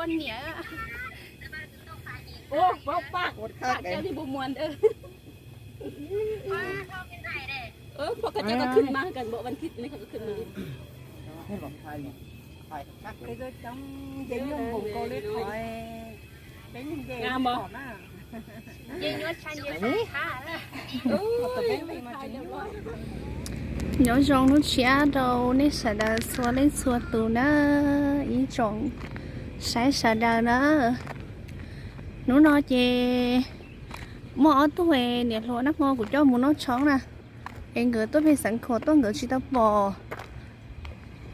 Poj niam. Ua poj paj. Ua khaj. Paj coj li npua muas ntawd. Ơ, poj koj coj koj khwv mas kan bộ văn thịt ne, koj khwv mas. Cái dưa chống dây nhôm bụng cô lết khỏi. Ngang mos. Nyob zoo hnub tshiab rau nej sawv daws txhua leej txhua tus na, ib tsoom saib sawv daws na. Hnub no ces muaj ob tug niam hluas nag hmo kuv coj mus noj tshoob na, es nkawd tuaj pem Xeev Khuam tuaj nkawd tsis tau pom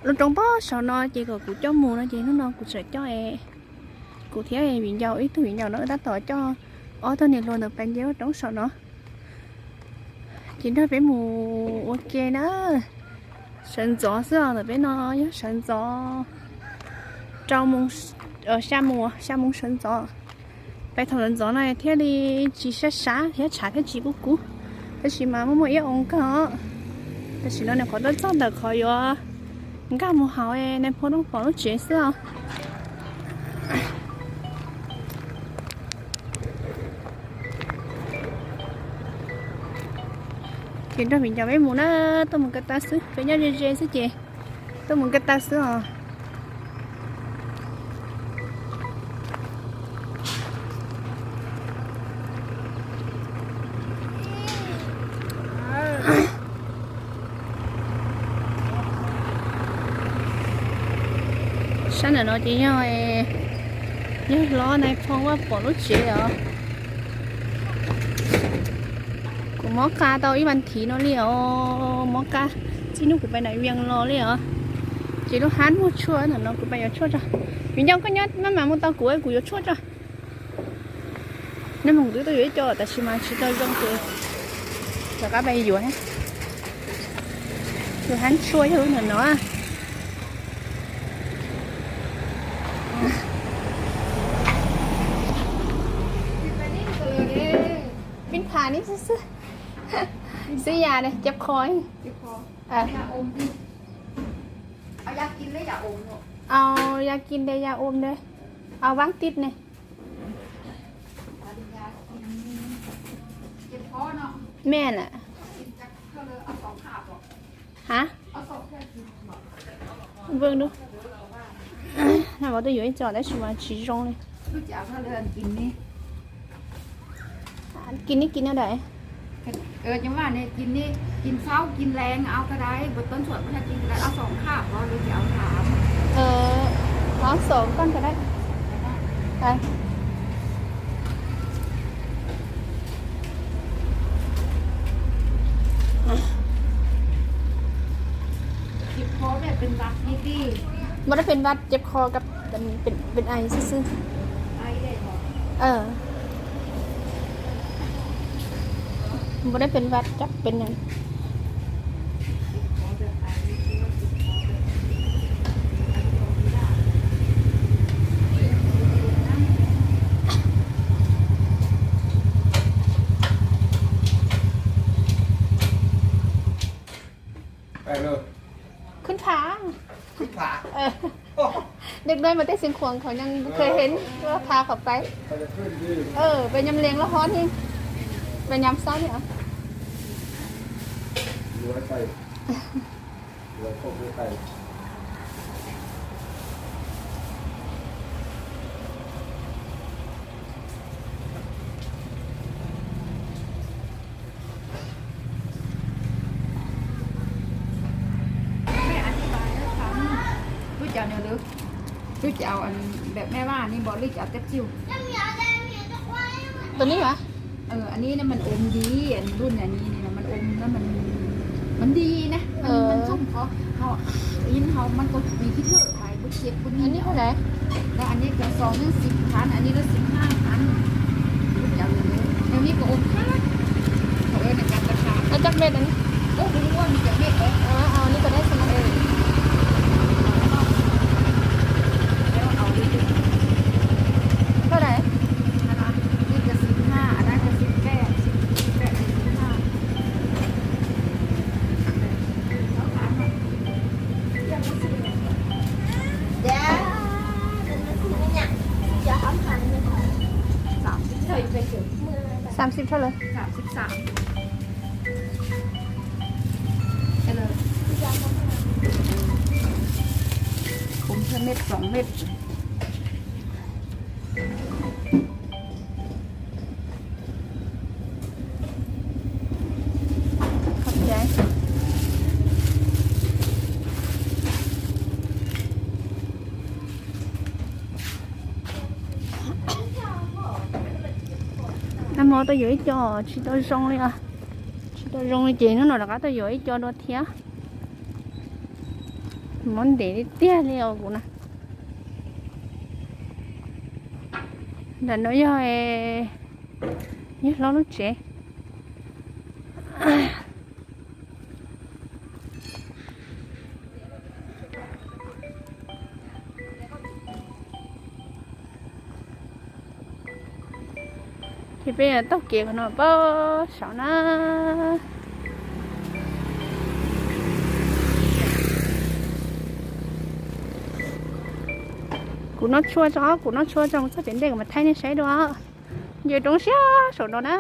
lub roob pob saum no ces kom kuv coj mus no ces hnub no kuv txawm coj kuv thiab viv ncaus ib tug viv ncaus no tab tom coj ob tug niam hluas ntawd pais nce lub roob saum no. Ces nrog peb mus ua ke na. Sawv ntxov xwb os, ntawm peb no yog sawv ntxov rau moos, xya moos, xya moos sawv ntxov. Pais thaum ntxov ntxov no thiaj li tsis sab sab thiab tshav thiaj tsis kub kub, tab sis mas muaj muaj ib oo kawg os. Tam sim no nws qhov tuaj txog ntawm qhov yuav nkag mus hauv Nais Phoo Rooj pom lub tsev xwb os. Ces nrog viv ncaus peb mus na, tuaj mus ko taw xwb, peb nyob ze ze xwb ces tuaj mus ko taw xwb os. Sab ntawm no ces yog, yog hlob Nais Phoo Vaj pom lub tsev os. Kuv mob qa tau ib vas thiv no li os, mob qa txij hnub kuv pais nais vias los li os. Ces lub hab muag tshuaj ntawm no kuv pais yuav tshuaj tso. Viv ncaus koj nyob maj mam mus tau kuv, kuv yuav tshuaj tso. Nag hmo kuv twb tuaj yuav ib co tab sis mas tsis tau zoo ces rov qab pais yuav. Lub hab tshuaj yog lub ntawm no. Pib tham li xwb xwb. Xwb yas ne, ceb qho. Au yas kis de yas om de, au vaab tib ne. Mej na. Ha? Vwj dub. Nag hmo tuaj yuav ib co tab sis mas tsis zoo li. Kis ni kis no daim. Kis faub kis lees au ka dai, npua tub txhuam kis ka dai, ob xoom khaj pov li ces au tham. Ob xoom koj ka dai. Muaj dab pes vaj ceb qhoกับเป็นไอซื่อๆ Muaj dab pes vaj cab pes nees. Khwv pha. Khwv pha. Ơ. Ơ. ด็ກນ້ອຍມາແຕ່ຊຽງຂວາງ ເຂົາຍັງບໍ່ເຄີຍເຫັນ ກໍພາເຂົາໄປ. ເອີ ໄປຍາມແລງລະຮ້ອນແຮງ ໄປຍາມເຊົ້ານີ້ເອົາ. ลูกจะเอาแบบแม่ว่านี่บอก ลูกจะเอาเต็บซิ่ว ตัวนี้เหรอ เออ อันนี้นะมันอมดี อันรุ่นอันนี้นี่นะมันอมแล้วมัน มันดีนะ มัน เออ มันชุ่มคอ เขา อินเขามันก็มีขี้เถ้อไป อันนี้เท่าไหร่ แล้วอันนี้ก็ซองหนึ่งสิบพัน อันนี้ก็สิบห้าพัน เดี๋ยวนี้ก็โอเคนะ เขาเอิ้นในการราคา เอาจักเม็ดอันนี้ โอ้ ไม่รู้ว่ามีจักเม็ดเลย อ๋อ เอาอันนี้ก็ได้สินะ เออ แล้วเอาดิ เท่าไหร่ อันนี้ก็สิบห้า อันนั้นก็สิบแปด สิบแปด สิบห้า เดี๋ยวมันสิบเนี่ย Xam sim rau lawm. Khov cai. Nag hmo tau yuav ib co tsis tau zoo li os. Tsis tau zoo li ces hnub no rov qab tau yuav ib co dua thiab. Mob ntev tiag tiag li os kuv na. Nram no yog, yog hlob lub tsev. Ces peb taug kev qhov no pab saum na. Kuv noj tshuaj tso, kuv noj tshuaj tso mus txog pem ntej kuv mam thaij nej saib dua. Nce roob siab saum no na.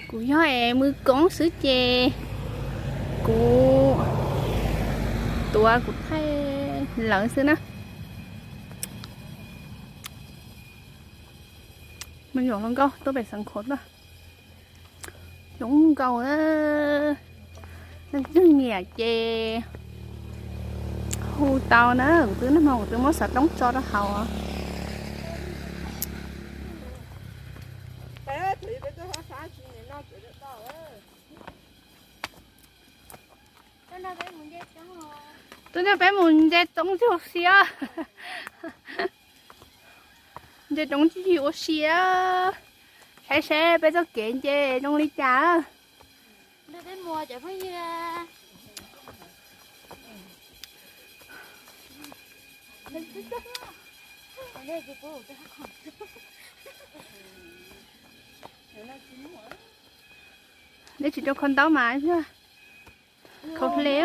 Kuv yog es mws koob xwb ces kuv tuav kuv thaij lawv xwb na. Me nyuam hluas nkauj tuaj pem Xeev Khuam tuaj. Coob nkaus. Leej twg nyiam ces hu tau na, kuv twb nag hmo kuv twb muab xov tooj tso rau hauv. Tuaj nrog peb mus nce roob ua si os. Nce roob tsis yig ua si, saib seb peb txoj kev nce zoo li cas. Neb tsis rau khau ntaub mas, khau hle.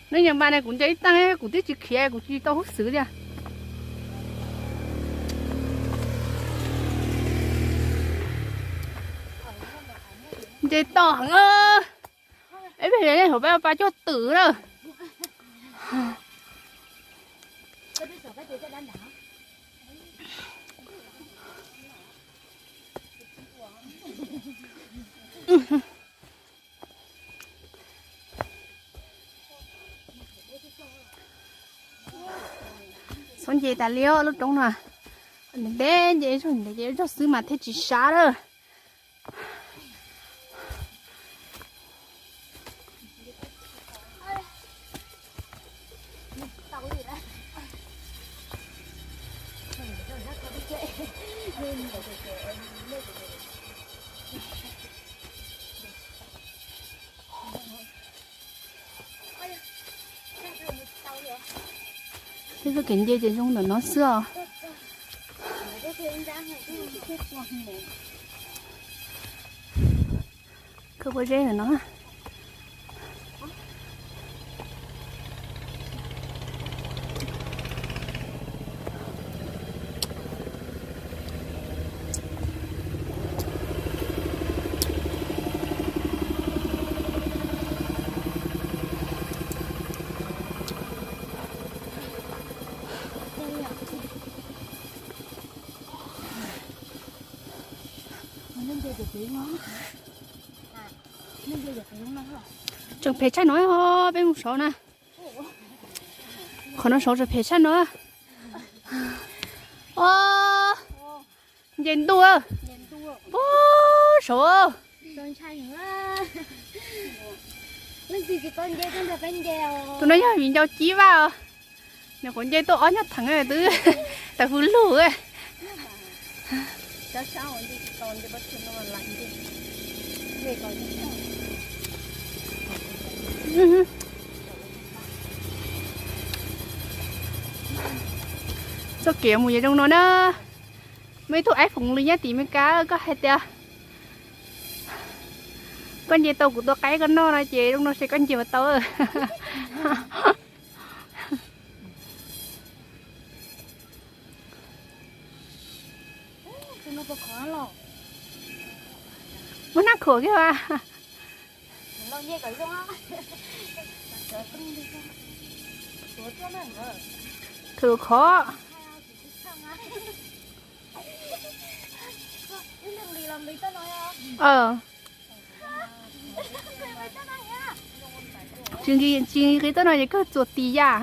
Neb nyeem npa ne, kuv nce ib tag kuv twb tsis khiav, kuv tsis tau hub xwv li. Nce toj heev. Ib pliag hauv peb pa cog twm lawm. Txhob nce tas li lub roob no. Ntev ntev nce zog ntev ces zog xwb mas thiaj tsis sab lawm. Peb txoj kev nce ces zoo ntawm no xwb os. Kawg pob zeb ntawm no. Tseem phem tshaj no, peb mus saud na. Qhov no saud tseem phem tshaj no. O, nce ntuj. Puag saud. Tus no yog viv ncaus Cib Vaj os. Nws qhuav nce tuaj ob nyuag theem twb tawm hws lug. Txoj kev mus yuav zoo no na. Muaj ib tug aib foom lws nyob tim Meskas koj hais tias koj nce tau kuv tua qaib koj noj no ces zoo no ces koj nce mus tau. Muab nab khuam kiag as. Khuam khov. Tsis nqis qis tuaj no ces kawg txuas tis yam.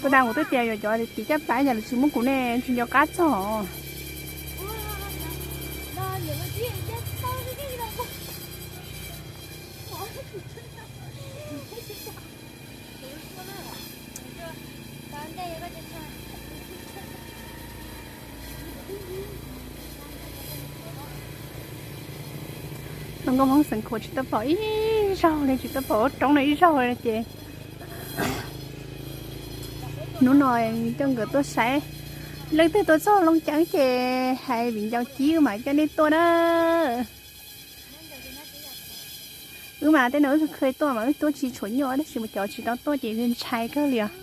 Kuv dag kuv twb tias yuav cov tim caj pas yog lawv tsis muab kuv ne tsis nco qab txog. Hluas nkauj Hmoob xeem Khuam tsis tau pom ib zaug li, tsis tau pom ub roob no ib zaug li ces hnub no coj nkawd tuaj saib. Leej twg tuaj txog Looj Ceeb ces hais viv ncaus Cib wb mam coj nej tuaj na. Wb mas tej no wb khawj tuaj mas wb tuaj tsis tshuav nyuaj tab sis mas cov tsis tau tuaj ces ntshai kawg li os.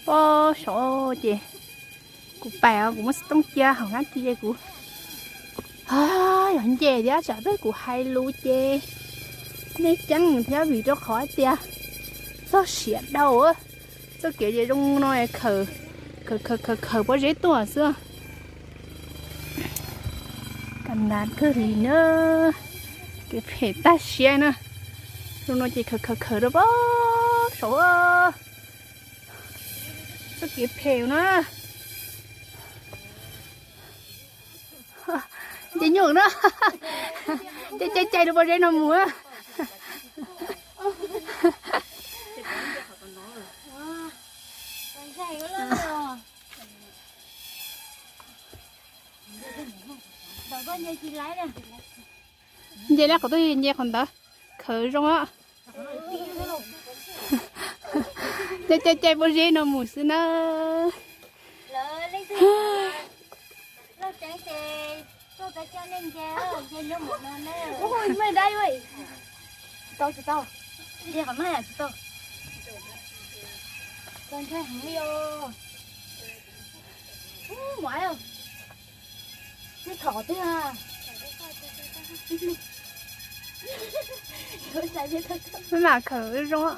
Pob saud ces kuv pais os, kuv muab xov tooj cia hauv hnab kis es kuv yog nce thiab tsam twg kuv hais lus ces nej ceeb thiab vim rau qhov tias txog siav dhau. Txoj kev ces zoo no khawm, khawm khawm khawm pob zeb tuaj xwb. Ka nas kawg li na, kev phem tag siab na. Zoo no ces khawm khawm khawm rau pob saud. Txoj kev phem na. Nce nyuj na. Nce cai cai rau pob zeb no mus. Nce lawm qhov twg nce qhov ntawd, khawm zoo. Cai cai cai pob zeb no mus xwb na. Maj mam khawm zoo.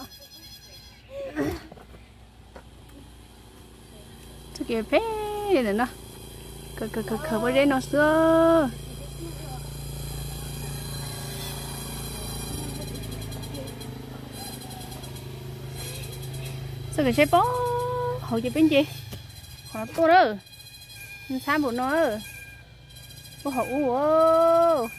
Txoj kev phem li ntawm no, khawm khawm khawm khawm pob zeb no xwb. Txoj kev tsheb pob hauv ces peb nce qhov no tuaj na. Ntxhab npaum no, ub hauv ub.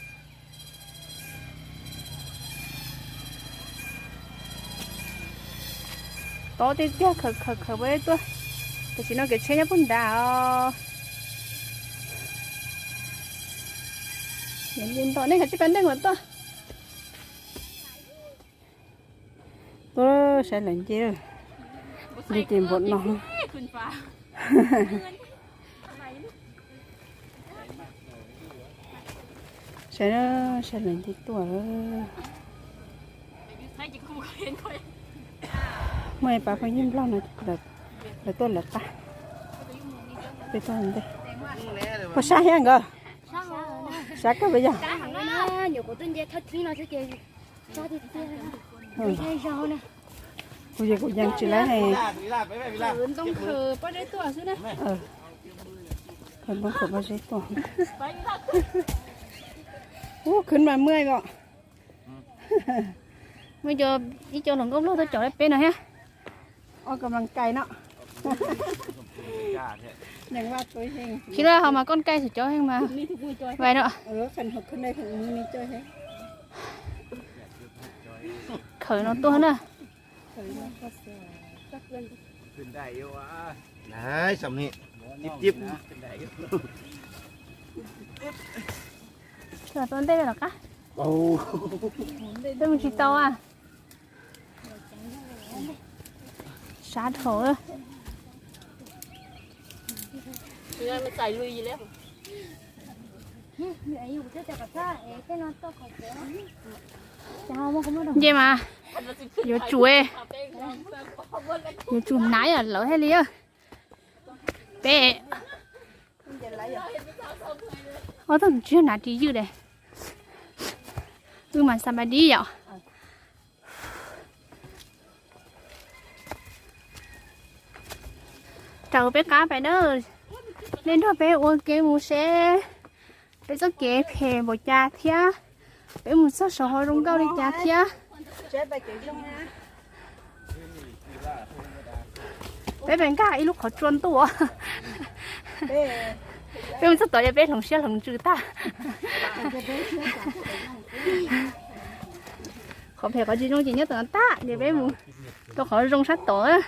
Tob tiag tiag, khawm khawm khawm pob zeb tuaj. Tam sim no kev tsheb nyob puag nrad os. Nce nto nej khav tsij pas nteeg mas tuaj. Tuaj saib lawv nce, nce ces npaum no. Saib, saib lawv nce tuaj. Muaj ib pab phooj ywg Nplog no, lawv tuaj lawv qab, peb tuaj ntej. Puas sab thiab nkawd? Sab kawg puas yog? Kuv ces kuv yeej tsis laib hais. Khawm ntoo khawm pob zeb tuaj xwb na. Khawm ntoo khawm pob zeb tuaj. Ub, khwv mas muaj os. Muaj ib co hluas nkauj Nplog tuaj caum peb no thiab. Ua kab nplas kais no. Tsis los ho mas koj kais xwm cov heev mas vais no. Khawm no tuaj na. Tib tib. Tau ntej los qab. Twb mus tsis tau a. Sab dhau. Nce mas, yuav tsum, yuav tsum hnav lawv thiaj li. Peb, ob tug tsis hnav ris ywj li. Wb mas xa npa dib yom. Raws peb qab pais na, nej nrog peb ua ke mus seb peb txoj kev phem npaum cas thiab peb mus txog saum ho zoo nkauj li cas thiab. Peb pais nkag ib lub qhov tsua ntuj. Peb mus txog tod ces peb hloov siab hloov ntsws tag. Qhov phem qhov tsis zoo ces nyob tom no tag ces peb mus rau qhov zoo sab tod.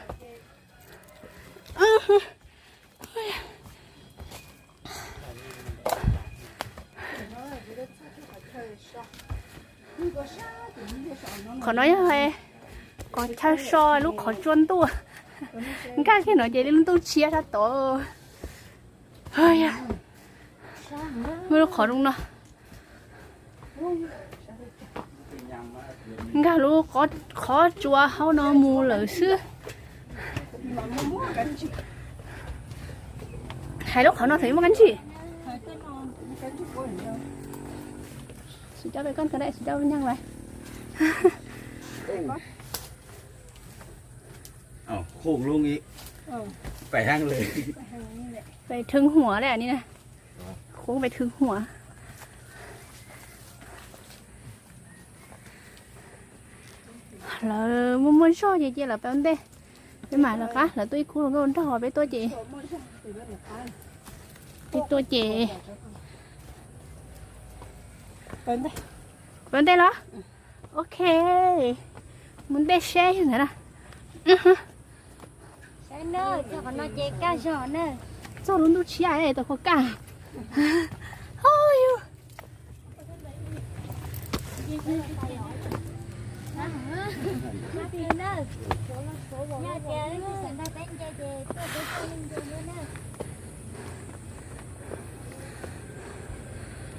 Qhov no yog qhov chaw so lub qhov tsua ntuj. Nkag kiag no ces lub ntuj tshiab sab tod. Muaj lub qhov zoo no. Nkag lub qhov tsua hauv no mus lawm xwb. Hais lub qhov no txawm muaj kab ntsig. Sim cov pem koj kawm daim sim cov nyag lawm. Pem thwv huam li ni na. Qhov pem thwv huam. Lawv muaj muaj zog ces cia lawv peb ua ntej. Peb mam lawv qab lawv tuaj ib khub los nkauj nraug peb tuaj ces, peb tuaj ces, peb ua ntej los. Ok, mus ntej seb ntawd na. Txog lub ntuj tshiab tau kho kaj. Ho yus.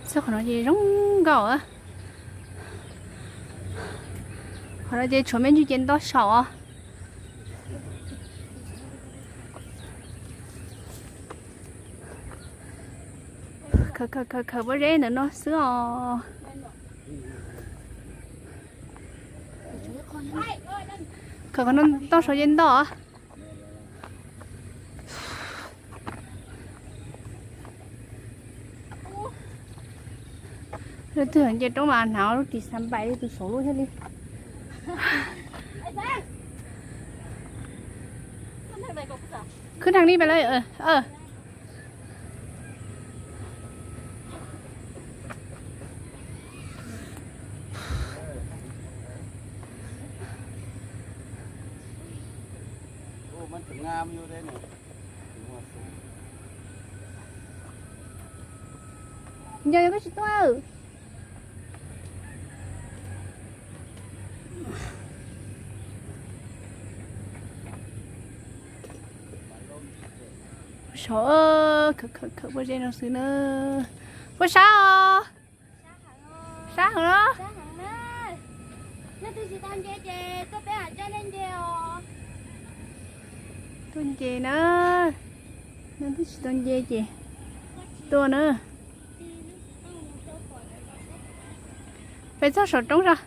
Txog qhov no ces zoo nkauj. Qhov no ces tshuav me ntsis ces nto saum. Khaws khaws khaws pob zeb ntawm no xwb os. Khaws qhov no toj saud ces nto. Leej twg nce roob mas hnav lub ris xav npais li tus saum lub thiaj li. Khwb rag li pais lawm. Nco koj tsis tuaj. Saum, khawm khawm pob zeb no xwb na. Puas sab os? Sab heev los? Tuaj nce na. Leej twg tsis tau nce ces tuaj na. Peb txog saum roob zog.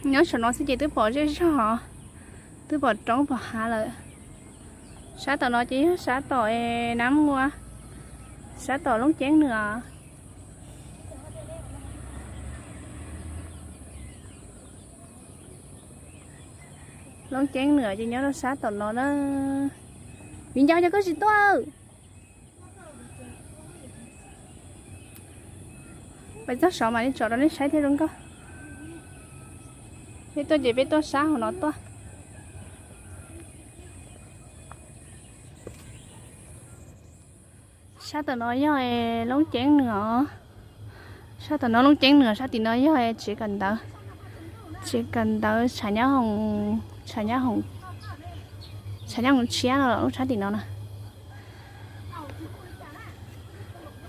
Nyob saum no xwb ces twb pom zej zog, twb pom roob pom hav lawm. Sab tom no ces yog sab tom Nab Muas, sab tom Loob Ceeb Nwm. Loob Ceeb Nwm ces nyob rau sab tom no na. Viv Ncaus, yog koj tsis tuaj. Peb txog saud mam li tsom rau nej saib thiaj zoo nkauj. Peb tuaj ces peb tuaj sab hauv no tuaj. Sab tom no yog Loob Ceeb Nwm os. Sab tom no Loob Ceeb Nwm, sab tim no yog tsev kawm ntawv. Tsev kawm ntawv tshav nyab hoom, tshav nyab hoom, tshav nyab hoom tshiab no los lub sab tim no na.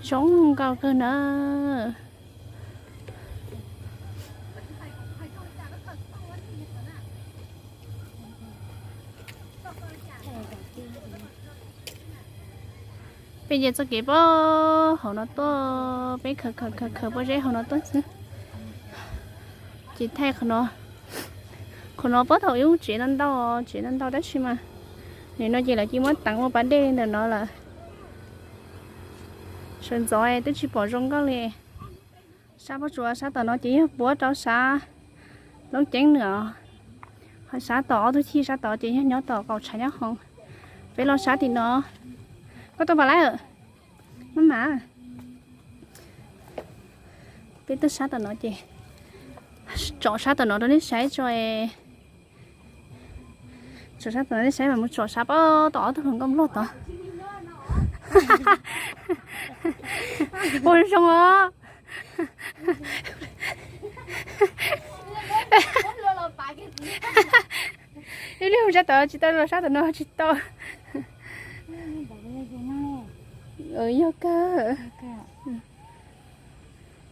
Zoo nkauj kawg na. Peb nce txoj kev puag hauv no tuaj, peb khaws khaws khaws khaws pob zeb hauv no tuaj xwb. Ces thaij qhov no, qhov no puag thaum ub tsev ntau ntau, tsev ntau ntau tab sis mas nim no ces lawv cia muab teev ua pas dej ntawm no lawm. Sawv ntxov twb tsis pom zoo nkauj li. Sab pob tsuas sab tom no ces yog puab rau sab Loob Ceeb nws, ho sab tom ob tug chij sab tod ces yog nyob tom qaum tshav nyob hauv. Peb los sab tim no. Koj tuaj pom lawm, maj mam. Peb tuaj sab tom no ces tsom sab tom no rau nej saib tso. Tsom sab tom no nej saib mas mus tsom sab pob tom ob tug hluas nkauj nplog tod. Ua zoo os. Ib lub sab tod tsis tau los sab tom no tsis tau. Yog kawg.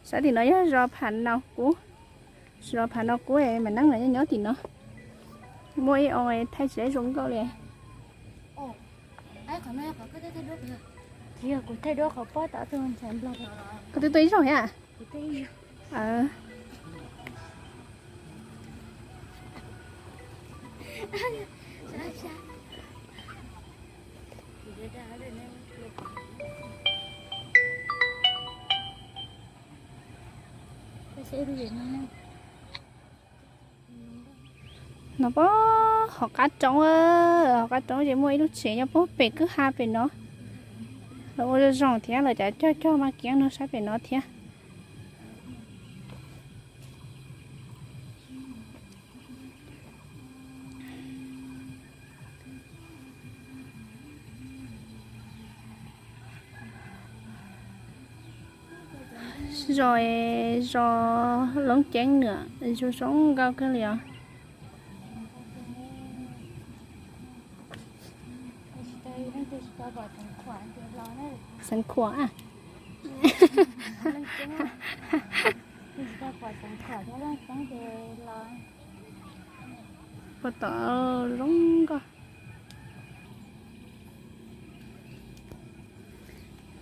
Sab tim no yog zos Pham Naus Kub. Zos Pham Naus Kub mas neeb los nyob nyob tim no. Muaj ib oo thaij tsis zoo nkauj li. Kuv thaij duab qhov pob tom tus ntxhais nplog. Koj twb tuaj ib zaug thiab? No puag hauv qab roob, hauv qab roob ces muaj ib lub tsev nyob puag pem kwj ha pem no. Lawv ua zoo zoo thiab, lawv cov cog cog mas kiab no sab pem no thiab. Zos, zos Loob Ceeb nws zoo zoo nkauj kawg li os. Xeev Khuam, puag tom zoo nkauj.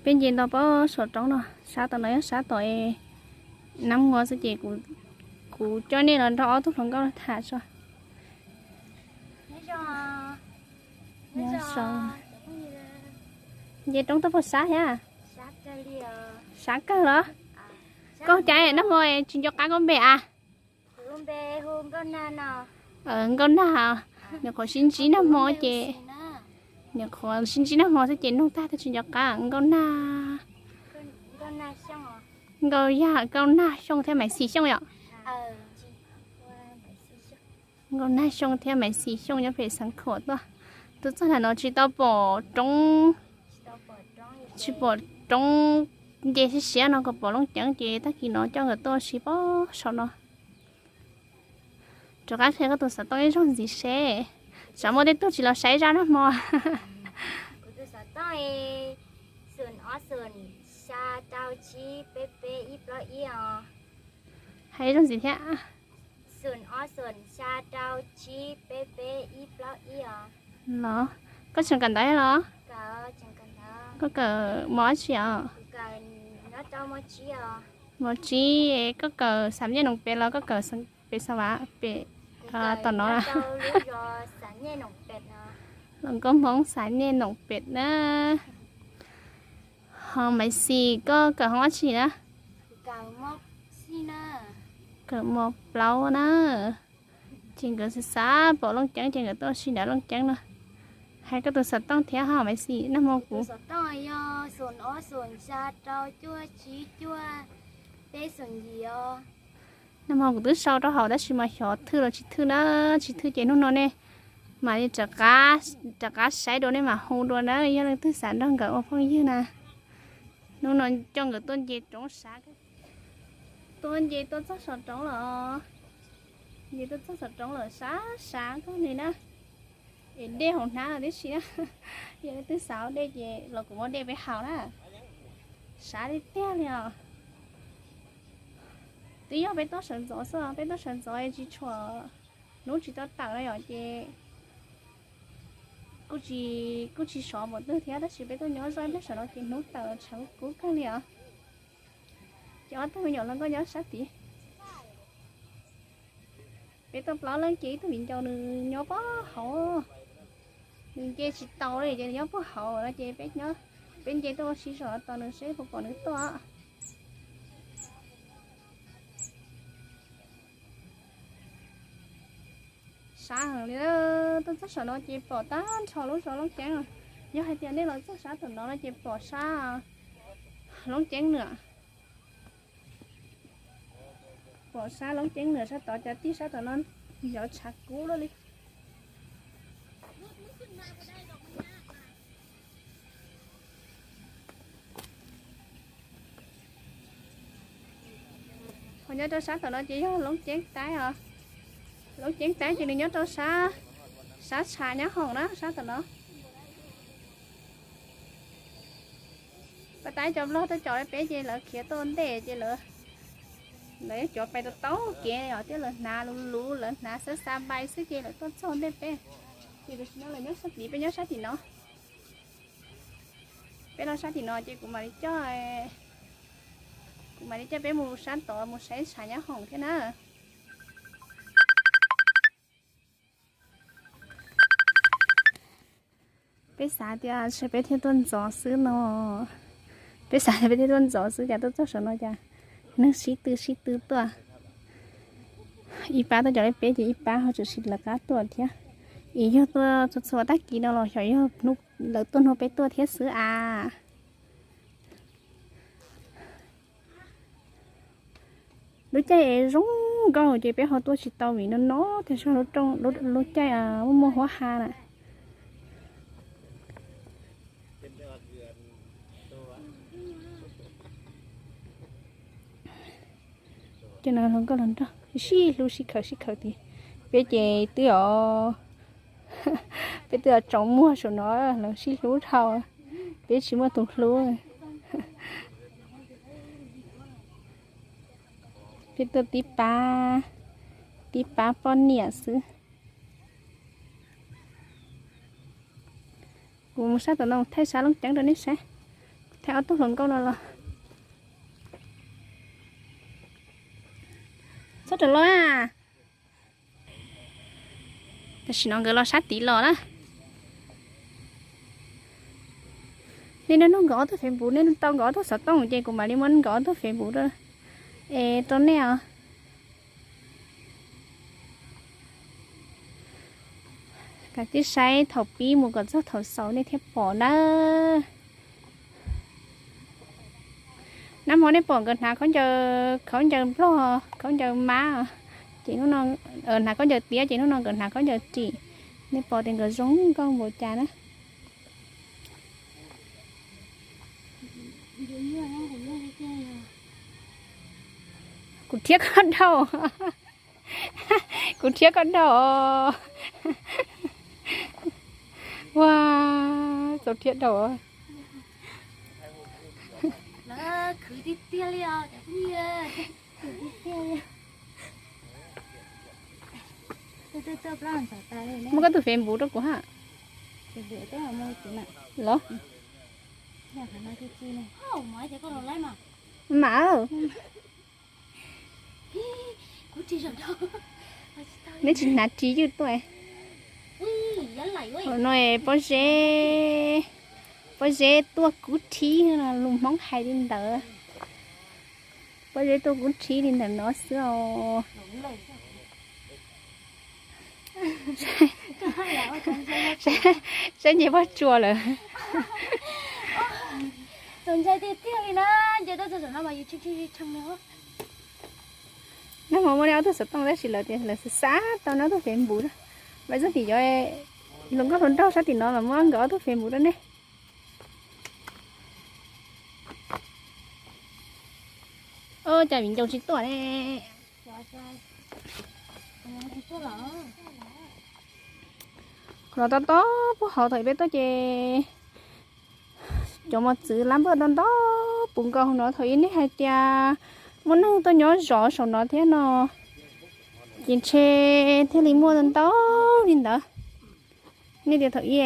Peb nce nto pob saum roob no, sab tom no yog sab tom nab muag xwb ces kuv coj nej los nrog ob tug hluas nkauj tham tso. Nce roob tuaj puag sab thiab. Sab kawg los? Koj cas nag hmo tsis nco qab koj npe a? Nkauj Nag, nws qhuav sib ntsib nag hmo ces, nws qhuav sib ntsib nag hmo xwb ces nug tag twb tsis nco qab. Nkauj Nag, Nkauj Yaj, Nkauj Nag Xyooj thiab Maiv Xis Xyooj yom? Nkauj Nag Xyooj thiab Maiv Xis Xyooj nyob pem Xeev Khuam tuaj. Tuaj txog ntawm no tsis tau pom roob, tsis pom roob, nce siab siab no kom pom Looj Ceeb ces tag kis no coj nkawd tuaj ua si pob saum no. Rov qab qhia koj tus xov tooj ib zaug ntxiv seb, tsam muaj tej tug tsis los saib zaj nag hmo. Kuv tus xov tooj xoom ob xoom xya rau tsib peb peb ib plaub ib os. Hais ib zaug ntxiv thiab. Xoom ob xoom xya rau tsib peb peb ib plaub ib os. Los, koj tseem kawm ntawv los? Koj kawm mos dab tsi os? Mos tsib, koj kawm xam nyej noom pem los koj kawm pem xav vas pem tom no? Los nkauj Hmoob xam nyej noom pem na. Ho Maiv Xis koj kawm hoob dab tsi na? Kawm mos plaub na. Ces nkawd xav xav pom Looj Ceeb ces nkawd tuaj ua si ntawm Looj Ceeb no. Hais koj tus xov tooj thiab ho Maiv Xis, nag hmo kuv nag hmo kuv twb sau rau hauv tab sis mas xyov thwj los tsis thwj na, tsis thwj ces hnub no nej mam li rov qab saib dua nej mam hu dua na, yog leej twg xav nrog nkawd ua phooj ywg na. Hnub no coj nkawd tuaj nce roob sab, tuaj nce tuaj txog saum roob lawm, nce tuaj txog saum roob lawm sab sab kawg li na. Es dej hauv hnab tib si na, yog leej twg xav haus dej ces los kuv muab dej peb haus na. Sav tiag tiag li os. Twb yog peb tuaj sawv ntxov xwb, peb tuaj sawv ntxov tsis tshua, hnub tsis tau tawm no yom, ces kuj tsis, kuj tsis sov npaum twg thiab, tab sis peb tuaj nyob zoj ib pliag saum no ces hnub tawm tshav kub kawg li os. Ces ob tug me nyuam hluas nkauj nyob sab tid. Peb tuaj plaub leeg ces ib tug viv ncaus nws nyob puag hauv, nws nce tsis tau li ces nws nyob puag hauv no ces peb nce tuaj ua si zog tos nws seb puas pom nws tuaj. Sav heev li, tuaj txog saum no ces pom tag nrho lub zos Loob Ceeb. Yog hais tias nej los txog sab tom no no ces pom sab Loob Ceeb nws, pom sab Loob Ceeb nws sab tod, cas tig sab tom no yov tshav kub luaj li. Ho nyob rau sab tom no ces yog Loob Ceeb Taib os. Loob Ceeb Taib ces nws nyob rau sab, sab tshav nyab hoom na, sab tom no. Pas tais cov Nplog tuaj cov peb ces lawv khiav tuaj ntej ces lawv, lawv cov pais tau tau kev os, thiab lawv hnav luv luv, lawv hnav xab xa npai xwb ces lawv tuaj txog ntej peb. Ces tam sim no lawv nyob sab tid, peb nyob sab tim no. Peb los sab tim no ces kuv mam li coj, kuv mam li coj peb mus sab tod mus saib tshav nyab hoom thiab na. Peb xav tias ntshe peb thiaj tuaj ntxov xwb no. Peb xav tias peb thiaj tuaj ntxov xwb, cas tuaj txog saum no cas neeg sib tw sib tw tuaj. Ib pab tuaj cov li peb ces ib pab ho tseem tsis lawv qab tuaj thiab. Es yog tuaj txhua txhua tag kis no los xyov yog lawv tuaj hnub peb tuaj thiab xwb as. Lub caij zoo nkauj ces peb ho tuaj tsis tau vim no no thiab, lub caij muaj muaj huab ha na. Ces no hluas nkauj hluas nraug sib hlub sib khawm sib khawm tias, peb ces twb, peb twb tsaus muag saum no lawv sib hlub dhau, peb tsis muaj tus hlub. Peb tuaj tib pab, tib pab poj niam xwb. Kuv mus sab tom no thaij sab Loob Ceeb rau nej saib. Thaij ob tug hluas nkauj no los. Txhob rov los na. Tam sim no nkawd los sab tid los na. Nej nug nkawd ob tug Facebook, nej tau nkawd ob tug xov tooj ces kuv mam li muab nkawd ob tug Facebook rau, es rau nej os. Kav tsij saib thaum pib mus kom txog thaum xaus nej thiaj pom nawb. Nag hmo nej pom nkawd hnav khaub ncaws, khaub ncaws nplog, khaub ncaws mab, ces hnub no hnav khaub ncaws tiab ces hnub no nkawd hnav khaub ncaws ris. Nej pom tias nkawd zoo nkauj npaum cas na. Kuv thiab koj dhau, kuv thiab koj dhau. Ua, txaus thiab dhau. Muab koj tus Facebook rau kuv ha. Los. Mam, neb tsis hnav ris ywj tuaj. Hauv no pob zeb, pob zeb tuaj kub thib, lus Hmoob hais li ntawd. Pob zeb tuaj kub thib li ntawm no xwb os. Saib nce pob tsuas lawm. Txaus ntshai tiag tiag li na, nce tuaj txog saum no mas yus tshee tshee tshee li. Nag hmo muaj ob tug xov tooj tab sis lawv tias lawv xav xav tau neb ob tug Facebook na. Mas txog tim cov hluas nkauj hluas nraug sab tim no mas muab nkawd ob tug Facebook rau nej. Ua cas viv ncaus tsis tuaj ne? Los tob tob puag hauv thaum peb tuaj ces cov mos txwv lab npaj tob tob puv nkaus no thaum ub nej hais tias muaj neeg tuaj nyob zov saum no thiab no, ces ntshe thiaj li muaj ntau li ntawd. Nej tias thaum ub,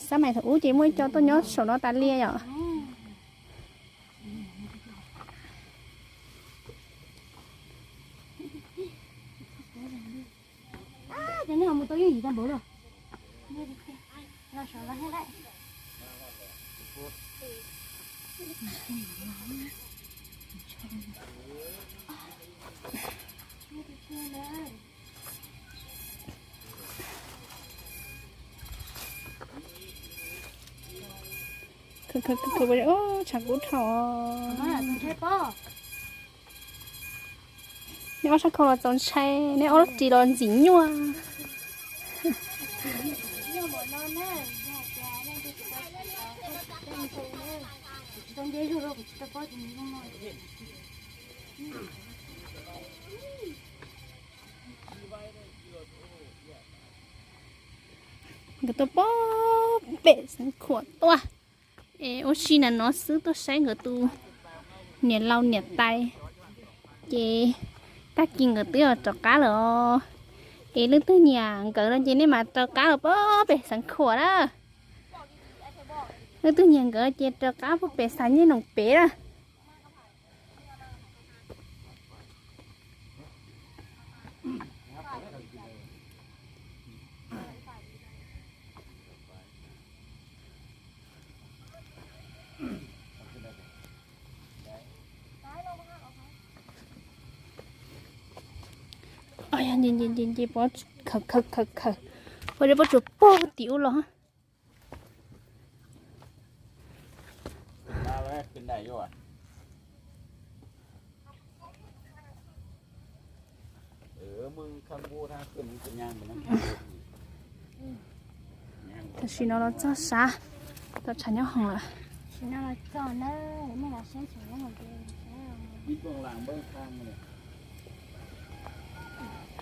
xab mais thaum ub ces muaj ib co tuaj nyob saum no tas li yom. Tshav kub dhau. Nej ob sab khau los txaus ntshai, nej ob lub ris los ntxim nyuaj. Nkawd tuaj pem Xeev Khuam tuaj, es ua si na no xwb tuaj saib nkawd tus niam laus niam tais, ces tag kis nkawd twb yuav rov qab lawm os. Es leej twg nyiam nkawd no ces nej mam rov qab los pem Xeev Khuam na. Leej twg nyiam nkawd ces rov qab pem Xav Nyij Noom pem na. Nce nce nce nce pov khaws khaws khaws khaws, pov pob tsuas pog tim ub los. Tam sim no los txog sab, tau tshav nyob hoom lawm.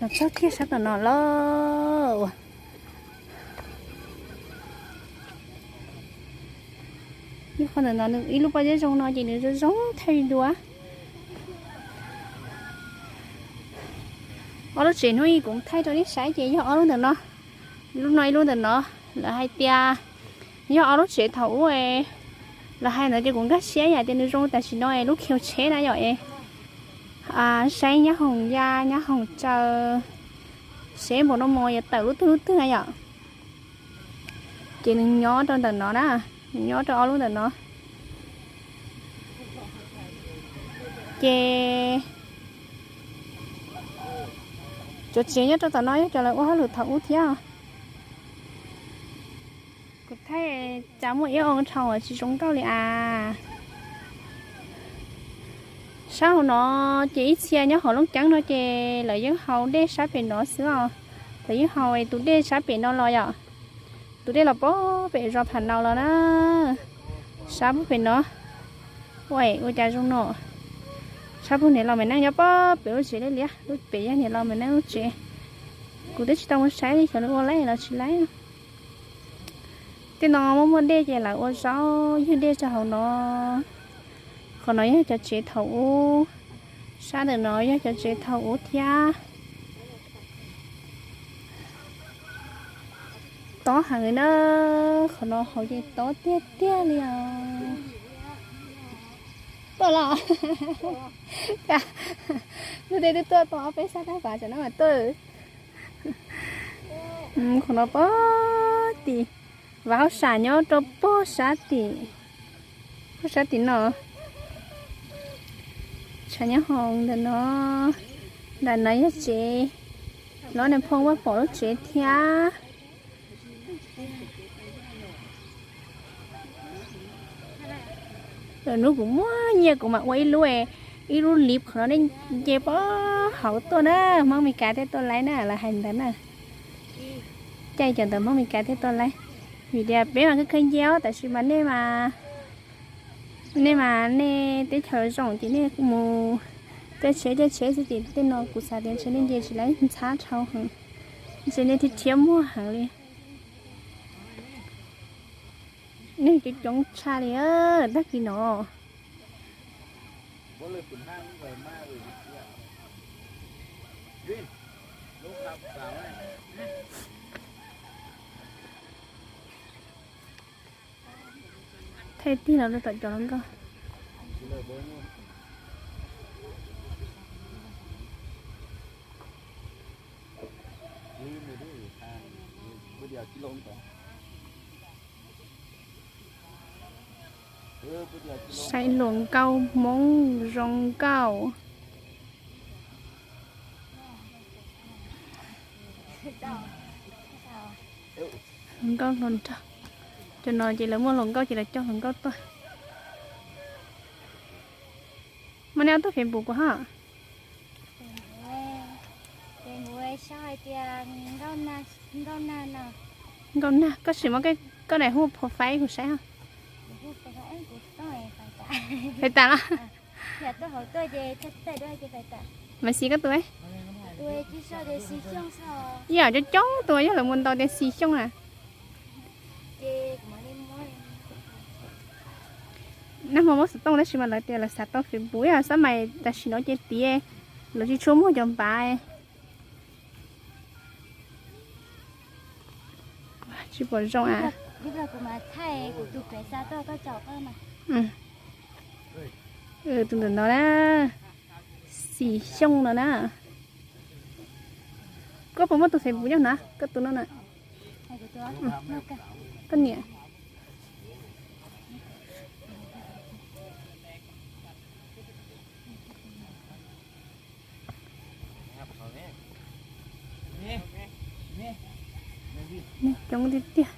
Los txog kiag sab tom no lauj. Ib qho ntawm no nws ib lub pob zeb zoo no ces nws zoo zoo thaij dua. Ob lub tsev hnub ib kuv thaij rau nej saib ces yog ob lub ntawm no, lub no ib lub ntawm no. Lawv hais tias yog ob lub tsev thaum ub, lawv hais ntawd ces kuv nkag siab yam tias nws zoo tam sim no es lub khiv tsheb na yom es, saib nyab hoom ya nyab hoom tsaws, seb npaum no mus yuav tawm lub twg lub twg na yom. Ces nws nyob rau ntawm no na, nws nyob rau ob lub ntawm no. Ces cov tsev nyob rau tom no yog cov lawv ua hauj lwm thaum ub thiab. Kuv thaij cas muaj ib oo dhau tsis zoo nkauj li as. Sab hauv no ces ib txhia nyob hauv Looj Ceeb no ces lawv yeej haus dej sab pem no xwb os. Lawv yeej haus tus dej sab pem no los yom. Tus dej los pem zos Pham Nau los na. Sab pem no. Ua, ua cas zoo no. Sab pem niam laus Maiv Neej nyob pem lub tsev liab liab, lub pem yog niam laus Maiv Neej lub tsev. Kuv twb tsis tau mus saib li xyov nws ua laib los tsis laib. Tej no muaj muaj dej ces lawv ua zaub ywg dej rau hauv no. Qhov no yog cov tsev thaum ub, sab ntawm no yog cov tsev thaum ub thiab. Tob heev na, qhov no hauv ces tob tiag tiag li os. Tuaj los, lub dej twb tuaj tau ob peb sab tab pas tsam no mas tuaj. Qhov no pog tim, vaj hauj sam nyob rau pog sab tim, pog sab tim no. Tshav nyob hoom ntawm no, nram no yog tsev, los nws phoo vaj pom lub tsev thiab. Lwm hnub kuv muaj nyiaj kuv mam ua ib lub, ib lub liv qhov no nej nce pog hauv tuaj na, Hmoob Mes Kas thiaj tuaj laib na, lawv hais ntawd na. Caij cov ntawd Hmoob Mes Kas thiaj tuaj laib. Vim tias peb mas kheev kheev nce os, tab sis mas nej mas, nej mas nej teb chaws zoo ces nej mus caij tsheb caij tsheb xwb ces tej no kuv xav tias ntshe nej nce tsis laib, ntxhab dhau heev, ntshe nej thiaj rhiab muag heev li. Neeg coob coob tshaj li tag kis no. Thaij tig los rau tom cov hluas nkauj. Saib hluas nkauj Hmoob zoo nkauj. Hluas nkauj hluas nraug. Cov no ces lawv muaj hluas nkauj ces lawv coj hluas nkauj tuaj. Muaj nej ob tug Facebook kuv hab? Nkauj Nag, koj sim muab koj daim hu profile kuv saib hab. Fais tas los? Maiv Xis koj tus? Yog coob coob tus, yog lawv mus ntaus tias Xis Xyooj na. Nag hmo muab xov tooj tab sis mas lawv tias lawv xav tau Facebook, yog xab mais tam sim no ces tiav, lawv tsis tshua muag cov npav. Tsis pom zoo a. Tus ntawm no na, Xis Xyooj no na. Koj puas muaj tus Facebook nyob na, koj tus no na? Koj niam. Coob tiag tiag.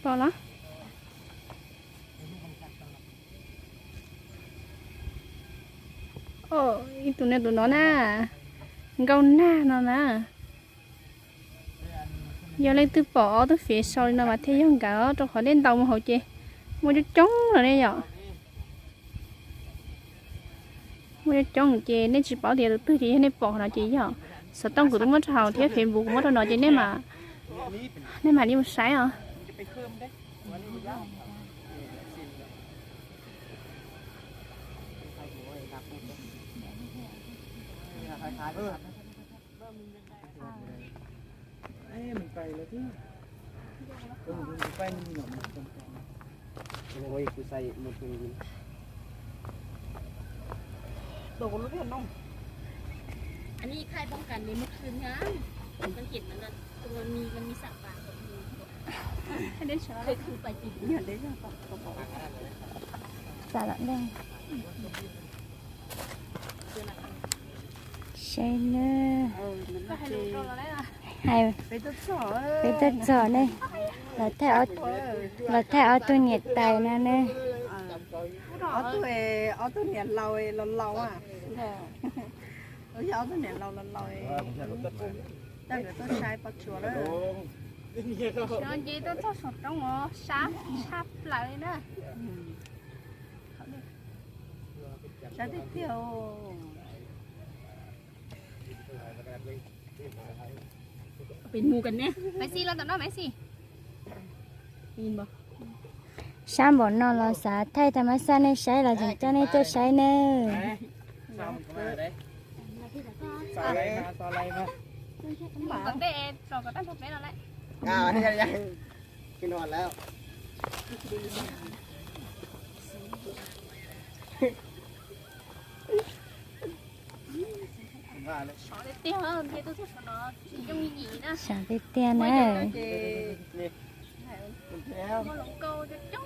Pom los? Ib tug no, tus no na, Nkauj Nag no na. Yog leej twg pom ob tug fev sau li no mas thiaj yog nkawd, rau qhov nej ntaus mus hauv ces muaj coob coob no ne yom. Muaj coob coob ces nej tsis paub tias tus twg ces yog nej pom no ces yog. Xov tooj kuv twb muab rau hauv thiab Facebook kuv muab rau no ces nej mam li mus saib os.อันนี้ค่ายป้องกันเลยเมื่อคืนนะ ผมสังเกตมันนะ มันมี มันมีสัตว์ป่าตกอยู่ เคยขึ้นไปจริง Saib na. Hais, peb tuaj txog ne, los thaij ob tug niam tais no ne. Ob tug, ob tug niam laus los laus, yog ob tug niam laus los laus, coj nkawd tuaj saib pob tsuas lawm. Ces tuaj txog saum roob os, sab tshaj plaws na. Sab tiag tiag. Peb mus kan ne. Maiv Xis los tom no Maiv Xis. Sab npaum no los xav thaij tag mas xa nej saib los tseem coj nej tuaj saib nawb. Sab tiag tiag na. Peb tuaj coob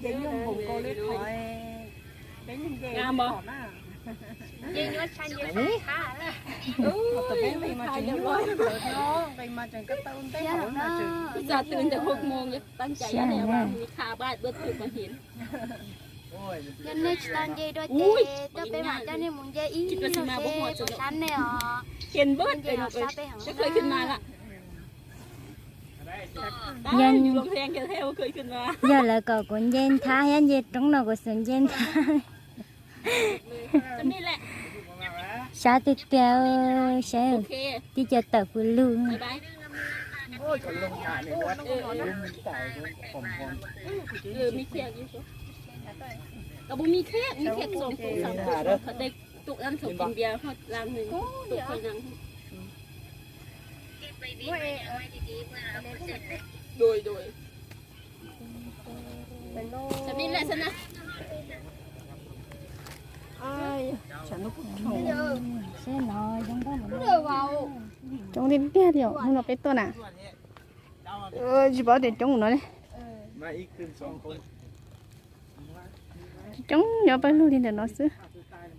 ces nyuaj npaum nkaus li qhov peb nce nyuaj tshaj nce tshaj. Peb nqis mas tseem nyuaj, nqis mas tseem koj tau ntej hauv mas tseem. Xav twb ntawm hauv moo, tab cai ua li kha vaj duab twg pom hin. Yog nej tsis tau nce dua ces coj peb mam coj nej mus nce ib zaug seb puas sab nej os. Nce os sab peb heev na. Yog lawv kom kuv nce nthab thiab nce roob no kuv xum nce nthab. Sab tiag tiag, saib tib co tawm pw lug. Coob tiag tiag li os, hnub no peb tuaj na. Tsis paub tias coob no li. Tsis coob, nyob pawg lug li ntawm no xwb.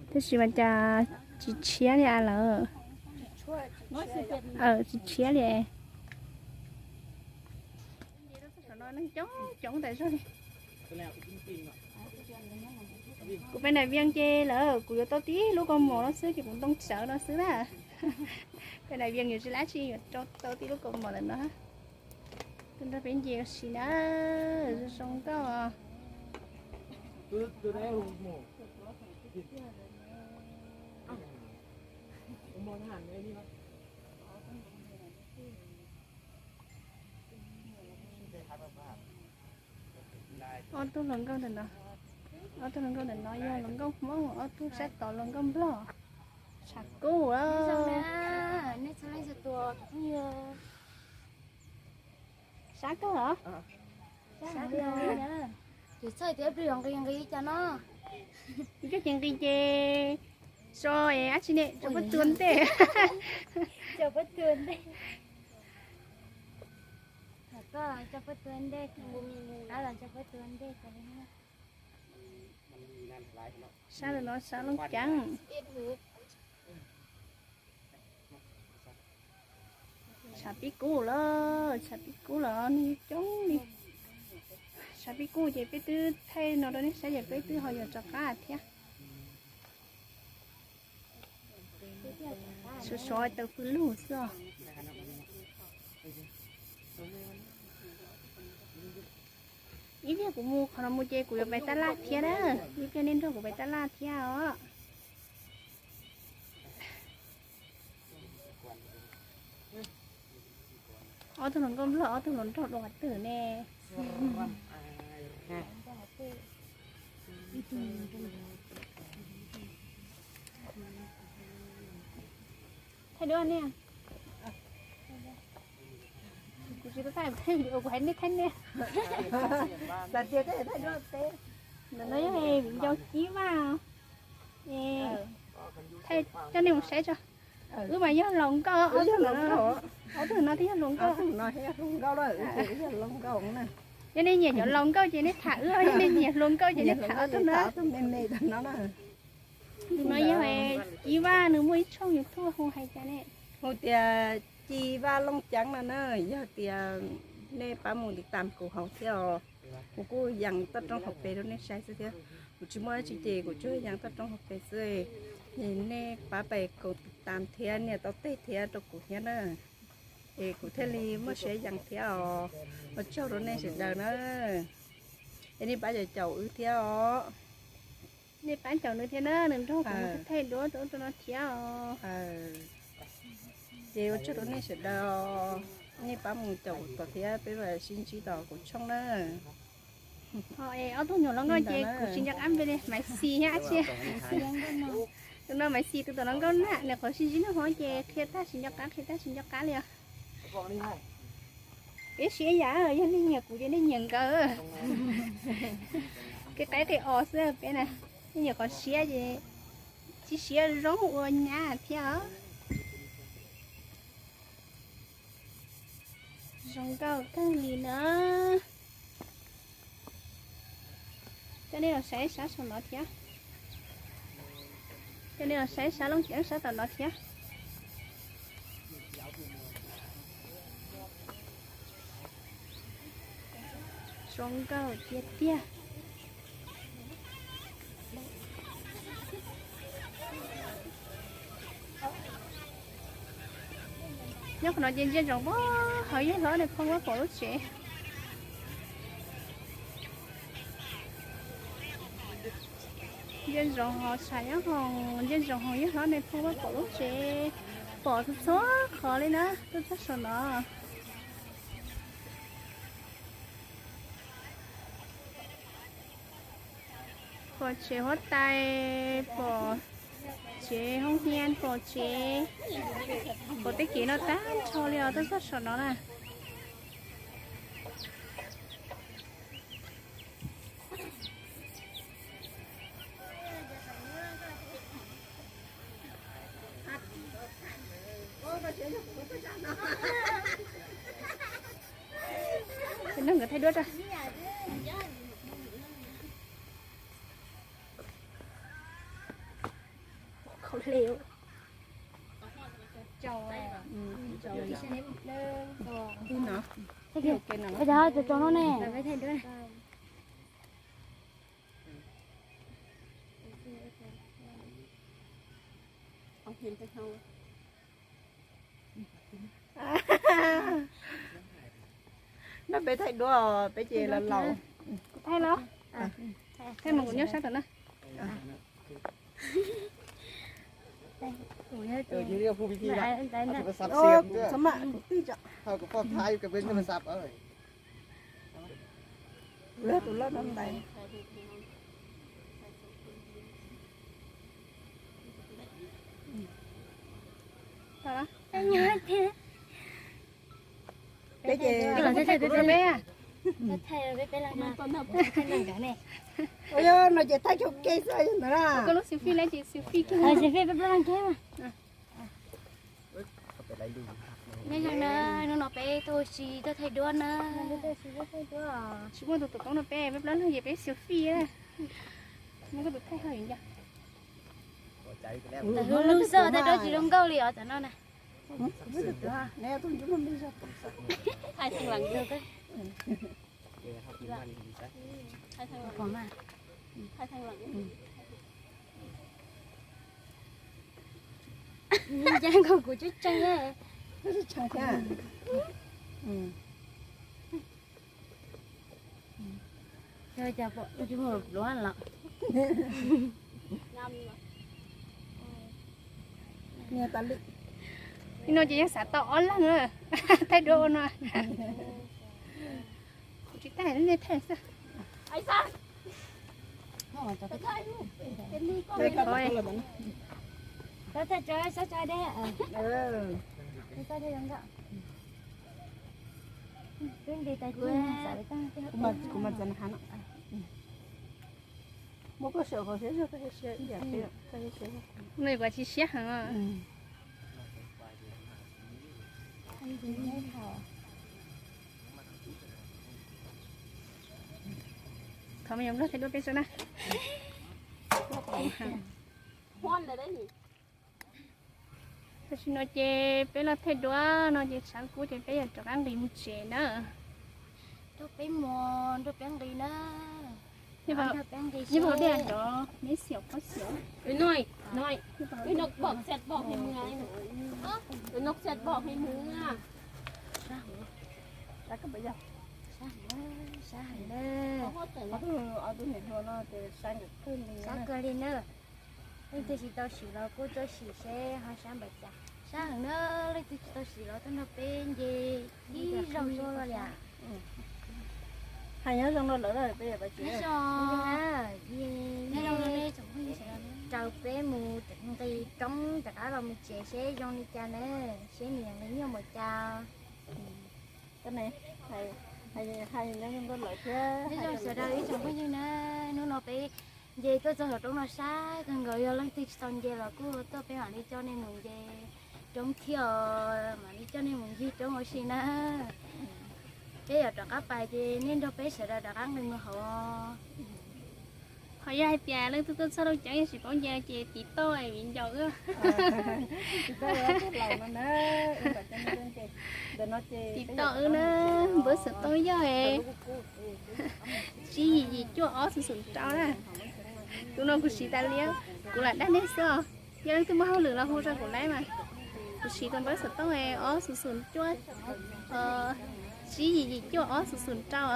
Tab sis mas cas tsis tshiab li lawm. Tsis tshiab li. Neeg coob coob tas zog li. Kuv pem Nais Vias ces lawm kuv yuav tau tib lub kaus mom no xwb ces kuv ntoo tsawv no xwb na. Pem Nais Vias yuav tsis lab tsi yuav tau tib lub kaus mom ntawm no. Tuaj nrog peb nce ua si na, zoo zoo nkauj. Ob tug hluas nkauj ntawm no, ob tug hluas nkauj ntawm no yog hluas nkauj Hmoob, ob tug sab tod hluas nkauj Nplog. Tshav kub. Sab kawg los? Ces txhawj tias plig nqis nqis cas no. Koj ces nqis ces so es dab tsi ne, tso pob tsuas ntej. Tso pob tsuas ntej. Koj tso pob tsuas ntej, qab los tso pob tsuas ntej. Sab ntawm no sab Looj Ceeb. Tshav pib kub lawm, tshav pib kub lawm, neeg coob li. Tshav pib kub ces peb twb thaij no rau nej saib ces peb twb ho yuav rov qab thiab. Sov sov tawm pw lug xwb os. Ib pliag kuv mus qhov no mus ces kuv yuav pais tab laj thiab na, ib pliag nej nrog kuv pais tab laj thiab os. Ob tug hluas nkauj Nplog, ob tug hluas nraug dua qhov twg ne? Thaij duab ne. Kuv tsis tau thaij video, kuv hais nej thaij ne. Ntawm no yog viv ncaus Cib Vaj. Thaij coj nej mus saib tso. Wb mas yog laus nkauj, ob tug no thiaj yog hluas nkauj. Yog nej nyiam cov laus nkauj ces nej tham wb, yog nej nyiam hluas nkauj ces nej tham ob tug no. Tus no yog Cib Vaj, nws muaj ib tshooj YouTube hu hais cas ne? Hu tias Ci Vaj Looj Ceeb no na, yog tias nej pab mus tiv tam kuv hauv thiab os. Kuv kuj yees toj roob hauv pes rau nej saib xwb thiab. Kuv tsis muaj dab tsi ces kuv tsuas yees toj roob hauv pes xwb. Es nej pab pais koom tiv tam thiab nias tau tej thiab rau kuv thiab na. Es kuv thiaj li muaj siab yees thiab os. Ua tsaug rau nej sawv daws na. Es nej pab caum caum wb thiab os. Nej pab caum nws thiab na, nws nrog kuv mus thaij duab rau ub rau no thiab os. Ces ua tsaug rau nej sawv daws, nej pab mus caum kuv tom thiab peb mam sib ntsib tom kuv tshooj na. Ho es ob tug nyuam hluas nkauj ces kuv tsis nco qab npe li, Maiv Xis thiab dab tsi. Tus no Maiv Xis, tus tom hluas nkauj na, nws qhov sib ntsib noj hov ces qhia tag tsis nco qab, qhia tag tsis nco qab li os. Peb siab yam, yog nej nyiam kuv ces nej nyiam nkawd. Qi qaib qi os xwb peb na. Nej nyiam qhov siab ces tsis siab zoo ua nyab thiab os. Zoo nkauj kawg li na. Coj nej los saib sab saum no thiab. Coj nej los saib sab Looj Ceeb sab tom no thiab. Zoo nkauj tiag tiag. No ces ntsia ntsoov pab hauv yawg hlob nej phooj ua pom lub tsev. Ntsia ntsoov hauv tshav nyob hoos, ntsia ntsoov hauv yawg hlob nej phooj ua pom lub tsev. Pom txhua txhua qhov li na, tuaj txog saum no. Pom tsev huab tais, pom tsev hoob hia, pom tsev, pom tej kev no tag nrho li os, tuaj txog saum no na. Tes nrog nkawd thaij duab tso. Ib no, ib no, ib no ne. Nrog peb thaij duab, peb ces los laus. Thaij los? Thaij mas kuv nyob sab tom na. Kuv txhob mam kuv tij tso. Kuv poj thab kuv peb nyob sab. Tus loj no ntais. Peb ces peb, no ces thaij chaw ke xwb ntawd na. Koj lub selfie na ces selfie kiag. Nyob zoo na, hnub no peb tuaj ua si tuaj thaij duab na. Tsis muaj tus tus koob no peb, peb plaub leeg ces peb selfie. Muaj koj tus thaij ho yuav nco. Tam hwj lug xwb, thaij duab tsis zoo nkauj li os tam no na. Thaij xeem lees. Thaij xeem lees. Ncaj nkaus kuv tseeb tseeb. Yog cas pom ib tug pluav los. Ib no ces yeej xav tau ob leeg na, thaij duab ua no. Kuv tsis thaij, nej thaij xwb. Kuv mas txav na. Muab koj sawv qhov siab zog, koj siab ib yam peb, koj siab siab. No kuv tsis siab heev. Thov me nyuam nplog thaij duab peb tso na. Tam sim no ces peb los thaij duab no ces tshav kub ces peb yuav rov qab nqis mus tsev na. Nrog peb mus, nrog peb nqis na. Nrog peb nqis, nrog peb nqis. Sab heev, sab heev na. Sab kawg li na. Leej twg tsis tau sim los kuj tuaj sim seb ho sab npaum cas. Sab heev na, leej twg tsis tau sim los tuaj nrog peb nce ib zaug xwb los yom. Hais nyob zoo rau lawv, nyob zoo, nyob zoo nej tsoom phooj ywg sawv daws, raws peb mus nqis roob rov qab los mus tsev seb zoo li cas na, seb nws yuav nqis nyuaj npaum cas. Nyob zoo sawv daws ib tsoom phooj ywg na, hnub no peb nce tuaj txog saum roob no sab kawg nkaus, yog leej twg tsis tau nce los kuj tuaj peb mam li coj nej mus nce roob thiab os, mam li coj nej mus ncig roob ua si na. Peb yuav rov qab pais ces nej nrog peb sawv daws rov qab nqis mus hauv. Qhov yog hais tias leej twg tuaj txog lub caij tsis paub nce ces tiv toj viv ncaus wb. Tiv toj wb na, npawb xov tooj yog tsib yim yim cuaj ob xu xum rau na. Tus no kuv siv tas li, kuv lam dag nej xwb os. Yog leej twg muaj hauj lwm los hu rau kuv laib mas. Kuv siv tus npawb xov tooj ob xus xus cuaj, tsib yim yim cuaj ob xus xus rau.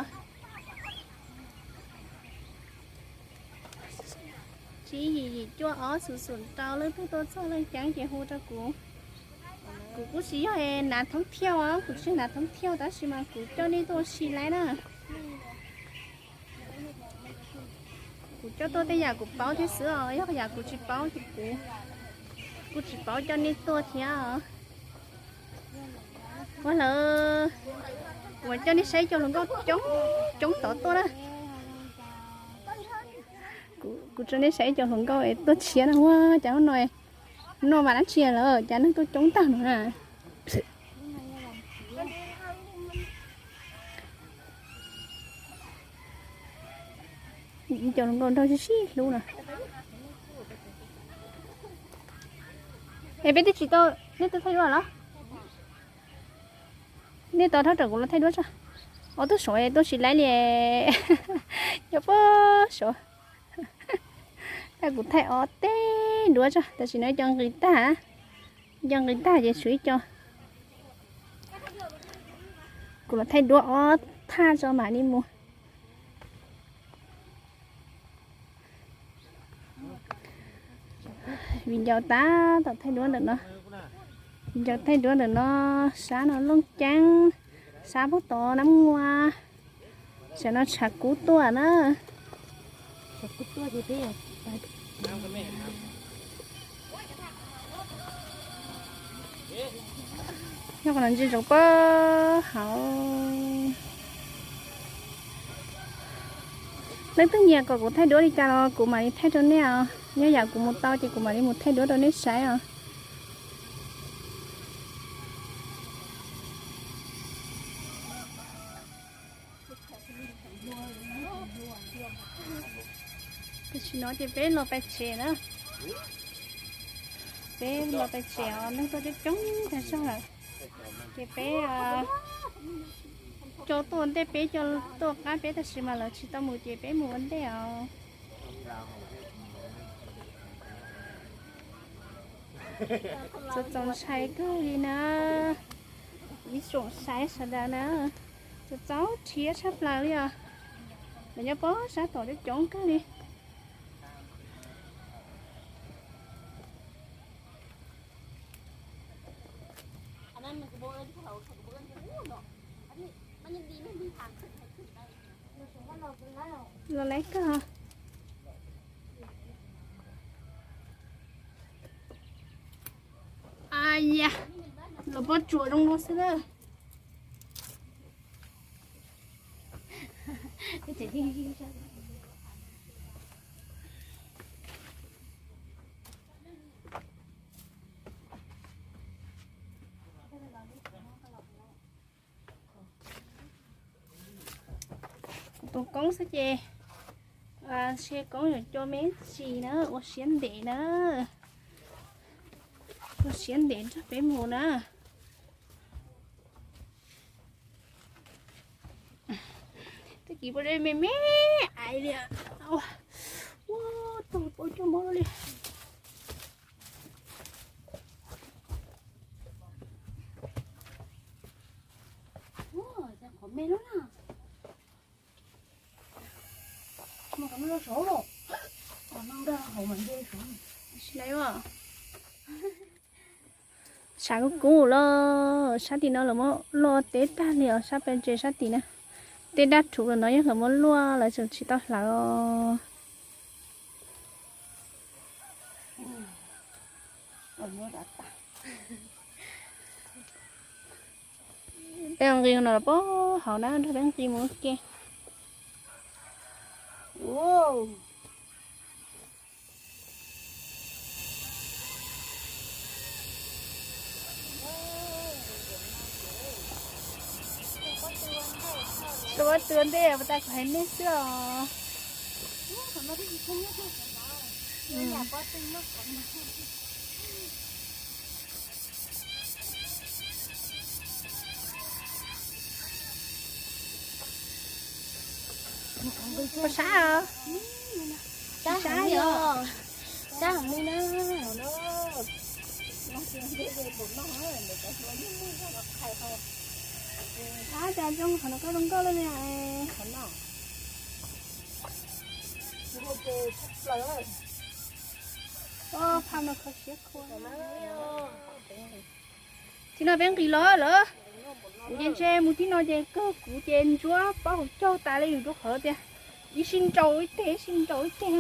Tsib yim yim cuaj ob xus xus rau, leej twg tuaj txog Looj Ceeb ces hu rau kuv. Kuv kuj tsis yog nas thoob thiauj os, kuv tsis yog nas thoob thiauj tab sis mas kuv coj nej tuaj ua si laib na. Kuv coj tuaj tej yam kuv paub thiab xwb os, yog yam kuv tsis paub ces kuv kuj tsis paub coj nej tuaj thiab os. Ua lawm, kuv coj nej saib cov hluas nkauj coob coob tod tuaj na. Kuv tso nej saib cov hluas nkauj es tuaj tshiab na, ua cas hnub no, hnub no mas dab tsi lawm cas neeg tuaj coob tag no na. Cov hluas nkauj nraug sib sib hlub no. Es peb twb tsis tau, nej twb thaij duab los? Nej tau thab rawm kuv los thaij duab tso. Ob tug saud tuaj tsis laib li. Nyob puag saud. Thaij kuv thaij ob teg duab tso, tam sim no ib co nqis tag, ib co nqis tag ces tshuav ib co. Kuv los thaij duab ob thaj tso mam li mus. Viv ncaus tab tom thaij duab ntawm no. Viv ncaus thaij duab ntawm no, sab no Looj Ceeb, sab puag tod Nab Ngua, sab no Tshav Kub tuaj na. Nyob qhov no ntsia ntsoov puag hauv. Leej twg nyiam kom kuv thaij duab li cas los kuv mam li thaij rau nej os. Nyob yam kuv mus tau ces kuv mam li mus thaij duab rau nej saib os. Tam sim no ces peb los pais tsev na. Peb los pais tsev os, neeg tuaj coob coob tag zog lawm. Ces peb coj tuaj ua ntej, peb coj tuaj qab peb tab sis mas lawv tsis tau mus ces peb mus ua ntej os. Txaus txaus ntshai kawg li na. Ib tsoom saib sawv daws na, txaus txaus rhiab tshaj plaws li os. Lawv nyob puag sab tod coob coob kawg li. Los lawm kawg. Ai ya, los pob tsuas zoo no xwb na. Kuv tus koob xwb ces, ntshe koob yuav cua me ntsis na, ua siab ntev na. Ua siab ntev nrog peb mus na. Tag kis pom dej me me ais li. Ua, tau pom coj mob li. Qhov me lub na. Qhov no saud los. Qhov no nrog hauv mas nce saud. Tshav kub kub los, sab tim no lawv muab luaj teb tag li os, sab pes ntses sab tim na. Tej dab rhuv los no yog lawv muab luaj, lawv tseem tsis tau hlawv os. Peb nqis no los puag hauv na, nrog peb nqis mus ua ke. Rau pob tw ua ntej, puas tas kuv hais nej xwb os. Puas sab os? Sab heev li os. Sab heev li na. Ab, cas zoo qhov no koj zoo nkauj li ne. Phaj no kho siab khuav. Tib no peb nqis los lawm. Kuv ces ntshe mus tib no ces kawg kuv ces ntsuab pob hauv caug tas li yus rau qhov tias ib sij nraus ib teg ib sij nraus ib teg.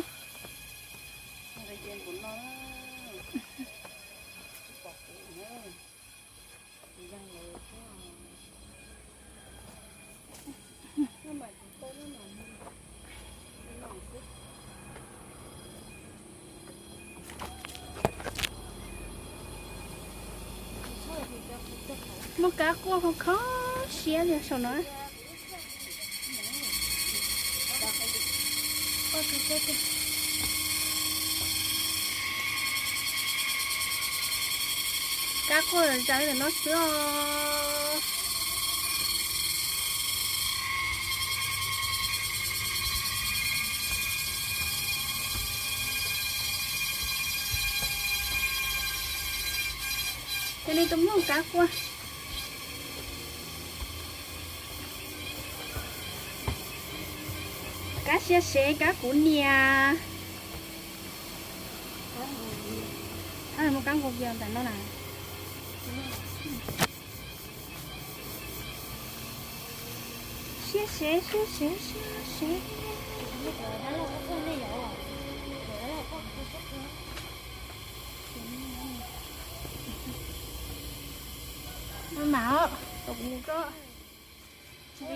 Muaj kab quaj kho kho siab li saum no. Kab quaj zom zaws ntawm no xwb os. Cia li tus mloog kab quaj. Kab siab sev kab kuv niam. Muaj kab nqus kiag ntawm no na. Siab sev siab sev siab sev. Mas,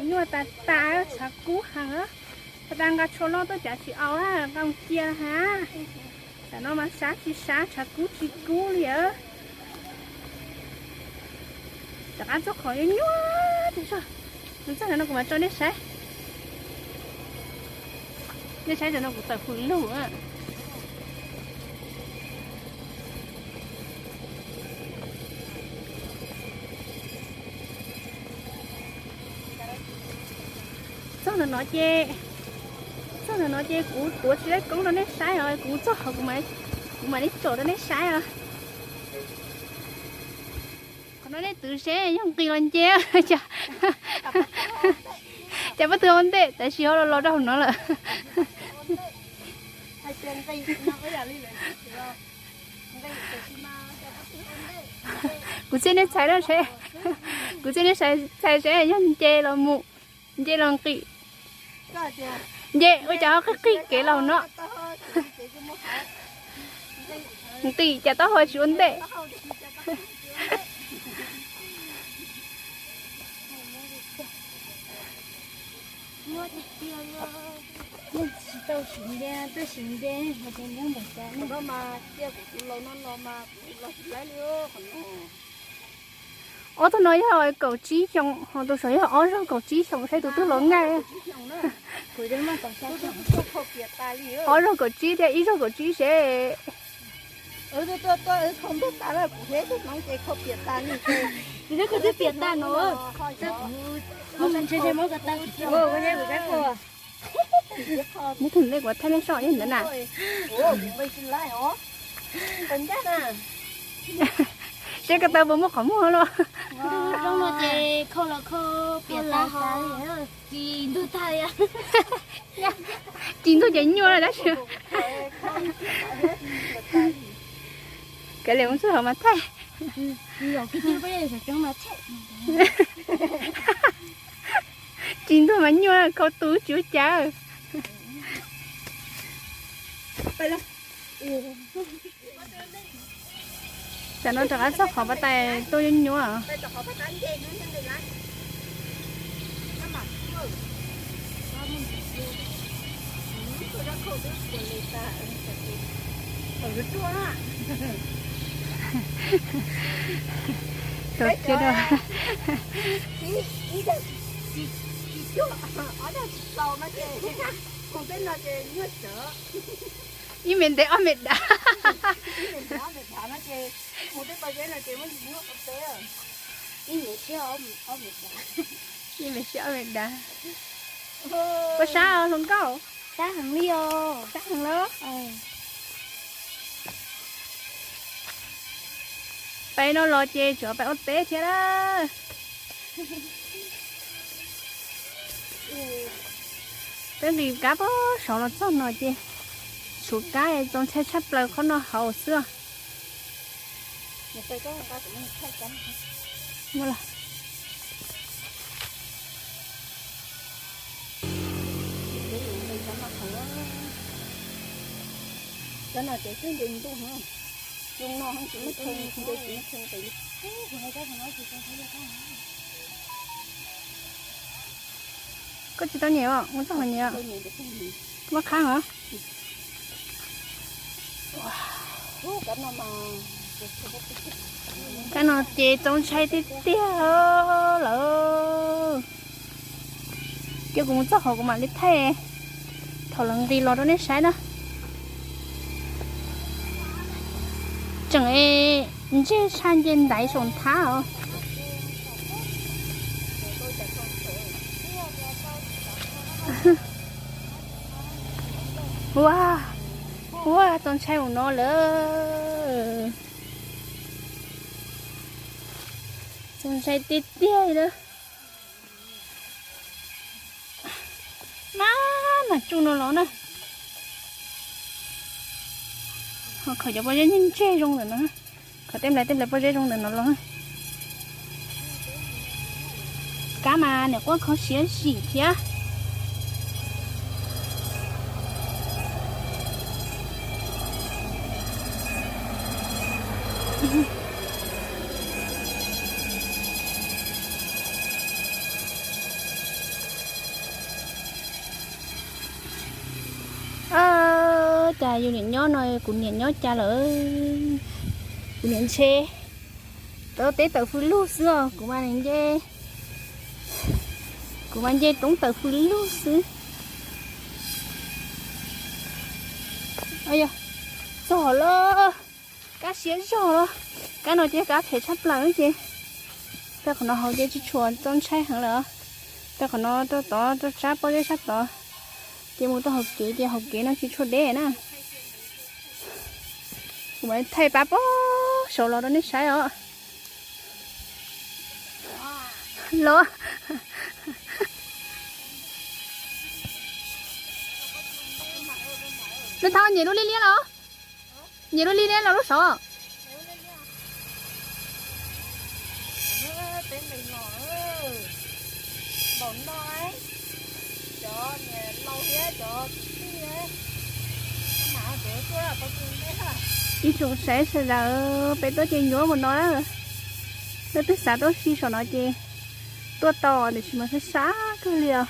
nyuaj tas tas, tshav kub heev. Pas tas nqa tsho loj tuaj cav tsis aus, nqa mus cia ha. Tam no mas sab tsis sab, tshav kub tsis kub li os. Rov qab txog qhov nyuaj nyuaj tas zog. Txog no kuv mam tso nej saib. Nej saib tam no kuv tawm hws lug. Txog ntawm no ces, txog ntawm no ces kuv tuav tsis lawv koob rau nej saib os, kuv txog qhov kuv mam li tsom rau nej saib os. Qhov no nej twv seb yog nqis los nce. Cas pob tw ua ntej, tab sis ho los los rau hauv no lawm. Kuv txhiaj nej txhais, kuv txhiaj nej txhais seb yog nce los mus, nce los nqis. Nce ua cas ho qig qig kev los no. Nqis cas taub hau tsis ua ntej. Tsis tau sim nce, tuaj sim nce hais tias nyob npaum cas no mas cia kuv tus laus no los mas kuv los tsis laib li qhov no. Ob tug no yog kaum tsib xyoo, ho tus saum yog ob zaug kaum tsib xyoo, saib tus twg los nqaij. Ob zaug kaum tsib thiab ib zaug kaum tsib seb. Neb tus nej kuv thaij nej soj yog ntawd na. Seb ko taw puas muaj qhov muag los. Zoo no ces khau los khau piam tas, tsis ntug tag li. Tsis ntug ces nyuaj tab sis. Kav liam mus txog hauv mas thaij. Tsis ntug mas nyuaj, khau tu tsis ua cas. Tam no rov qab txog qhov pas tais tuaj nyuaj nyuaj. Tuaj kiag rau. Ib me ntev ob me dav. Ib me ntev ob me dav. Puas sab hluas nkauj? Sab heev li os. Sab heev los? Peb no los ces tsuas peb ua teb thiab na. Peb nqis kab pab saud los txog no ces tshuav kab txaus ntshai tshaj plaws qhov no hauv xwb. Koj tsis tau nyem os, mus txog qhov nyem os. Muab qhab os. Kab no ces txaus ntshai tiag tiag lawm. Ces kuv mus txog qhov kuv mam li thaij thaum lawv nqis los rau nej saib na. Tseem ntsej tshaj nce ntaiv saum nthab os. Ua, ua, txaus ntshai mus no lawm. Txaus ntshai tiag tiag li. Mab, mas tsuj no los na. Ho khaws cov pob zeb ntseg zoo ntawm no. Khaws tej nplais tej nplais pob zeb zoo ntawm no los. Kab mas niam quab kho siab zim thiab. Cas yus niam nyob no kuv niam nyob cas lawm. Kuv niam ntshe tawv teb tawm fws lug xwb os, kuv mas nce, kuv mas nce roob tawm fws lug xwb. Yog txog los kab siab zog los, kab no ces kab phem tshaj plaws ces tau qhov no hauv ces tsis tshua txaus ntshai heev lawm. Tau qhov no rau tod rau sab pob zeb sab tod, ces mus rau hauv kev ces hauv kev no tsis tshua deb na. Kuv mam thaij pab pob saud los rau nej saib os. Los, nej thab nyiam lub liab liab los, nyiam lub liab liab los lub saud. Ib tsoom saib sawv daws, peb tuaj ces nyuaj mus no na. Leej twg xav tuaj si saum no ces tuaj tau tiam sis mas sab sab kawg li os.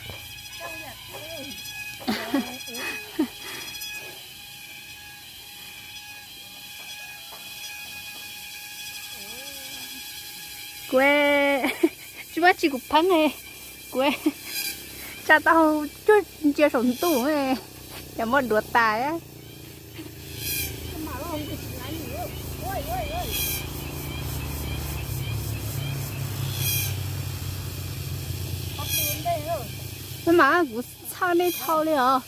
Kuv tsis muaj tsis kuv pheeb, kuv tsa tau cuag ntsia saum ntuj, cov muaj duav tas. Maj mam kuv txhawj nej dhau li os.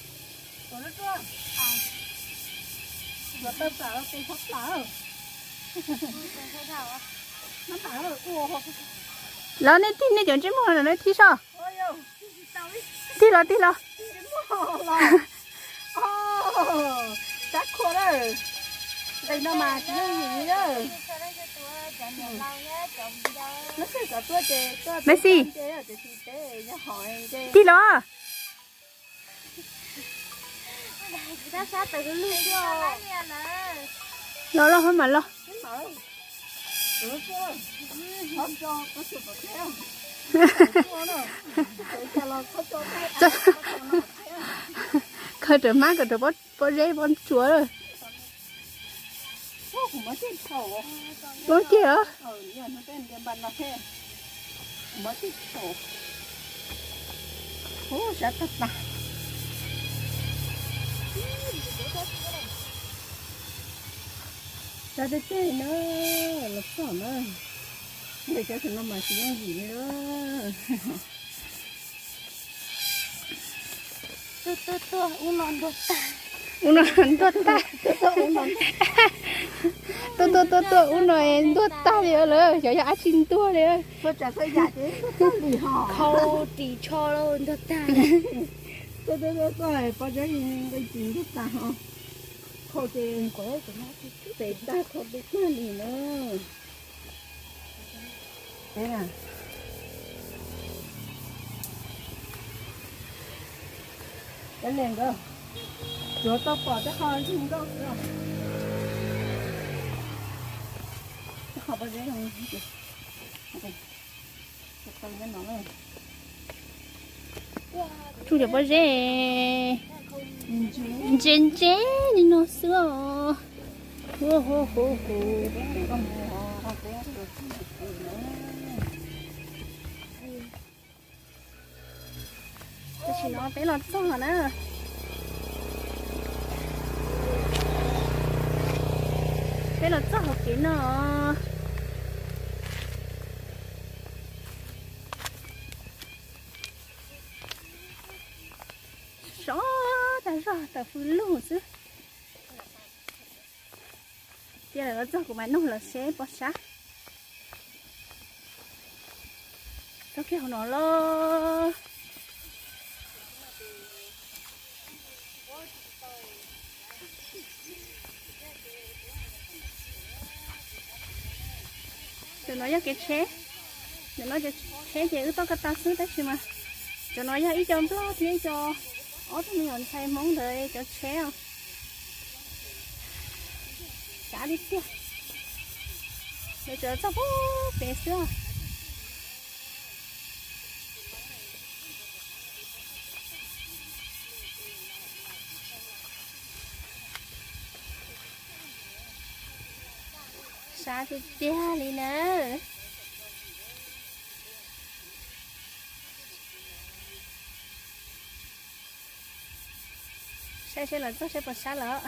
Lawv nej tig nej cov ntsej muag no nej tig soj. Tig los tig los. Messi, tig los. Los los, mam los. Khaws rawv mab kom rawv pob zeb pob tsuas. Muab kiag os. Sab teb teb na, los txog na. Ntawm cov xwm no mas tsis yooj yim li. Tuaj tuaj tuaj, ub no ntuag tag. Ub no ntuag tag. Tuaj tuaj tuaj tuaj, ub no ntuag tag li lawm, xyov yog dab tsi ntuag li. Khau ris tsho ntuag tag. Peb tag khau tus tag li na. Cov niag nkawd tsuav tau pom tej qho nkauj xwb. Tej qho pob zeb, tsuj cov pob zeb ntse ntse li no xwb os. Tam sim no peb los txog na. Peb los txog hauv kev no. Sov tag zog tawm fws lug xwb. Cia lawv los txog kuv mam nug lawv seb puas sab. Txog kiag hauv no los. Cov no yog kev tsheb, cov no cov tsheb ces wb toj ko taw xwb tab sis mas cov no yog ib co nplog thiab ib co ob tug me nyuam ntxhais Hmoob ntawd cov tsheb os. Sab tiag tiag. Lawv tseem txog pub pem xwb. Sab tiag tiag li na. Saib seb lawv txog seb puas sab lawm.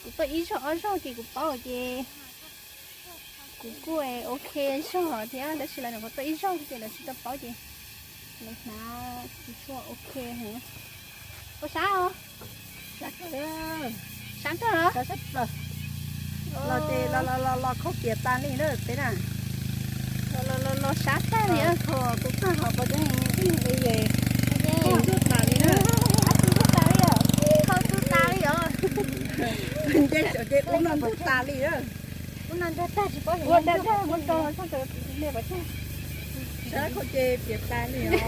Kuv tuaj ib zaug ob zaug ces kuv paub ces kuv kuj ok zog thiab, tab sis lawv nyuam qhuav tuaj ib zaug ces lawv tsis tau paub ces lawv hnav tsis tshua ok heev. Puas sab os? Sab kawg los? Los ces los los los khaub piam tas li na peb na. Los los los sab tag li. Khaub tag hov pos teb li. Khaub ntuag tas li na. Khaub ntuag tas li os. Nce saum ces ub no ntuag tas li na. Ub no ntuag tag tsis paub. Ua dag dag muab tso txog cov me pov tseg. Sab khau ces piam tas li os.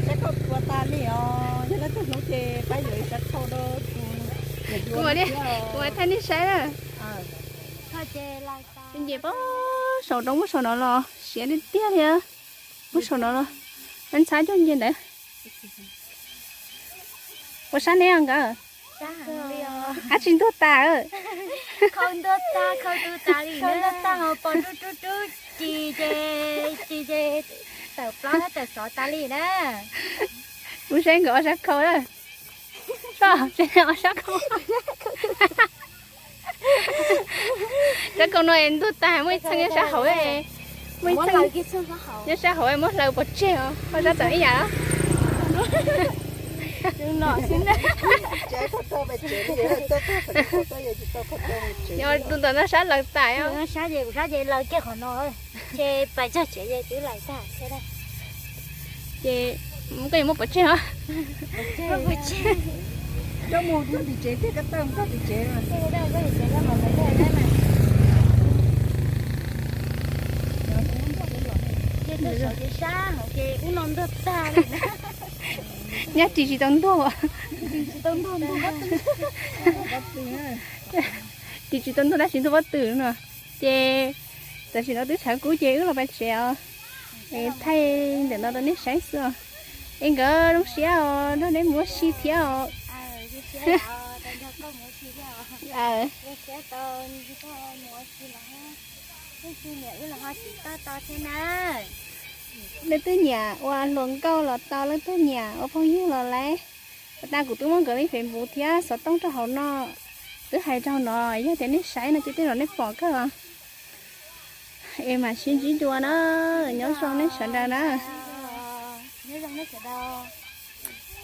Sab khau piam tas li os, yog leej twg hnov ces pab yuav ib sab khau rau kuv. Kuv mam thaij nej saib na. Nce pab saum roob, muab saum no los siav tiag tiag li. Muab saum no los, ntxhab cuag nce ntawd. Puas sab neb nkawd? Ab tsis ntuag tas. Khau ntuag tas, khau ntuag tas li, khau ntuag tas, pos rub rub rub ci ces, ci ces tawm plaub hab tawm xov tas li na. Kuv saib nkawd ob sab khau na. Seb ob sab khau. Sab khau no ntuag tas, muaj ib txheej nyob sab hauv, muaj ib txheej nyob sab hauv muab hlawv pov tseg os, koj sab tawm ib yam. Yog tus ntawm no sab lawv tas os. Sab ces kuv sab ces lawv kiag qhov no, ces pais txog tsev ces twb lawv tag. Ces koj yuav muab pov tseg os. Nyab ris tsis tau ntuag. Ris tsis tau ntuag tab sis ntuag pob tw no. Ces tam sim no twb tshav kub ces wb los pais tsev os. Es thaij ntawm no rau nej saib xwb os. Es nkawd zoo siab os, nrog neb mus ua si thiab os. Leej twg nyiam ua hluas nkauj los tau, leej twg nyiam ua phooj ywg los laiv. Ua tas kuv twb muab nkawd li Facebook thiab xov tooj rau hauv no, twb hais rau no, yog tias nej saib no ces tej zaum nej pom kawg os. Es mam sib ntsib dua na, nyob zoo nej sawv daws na.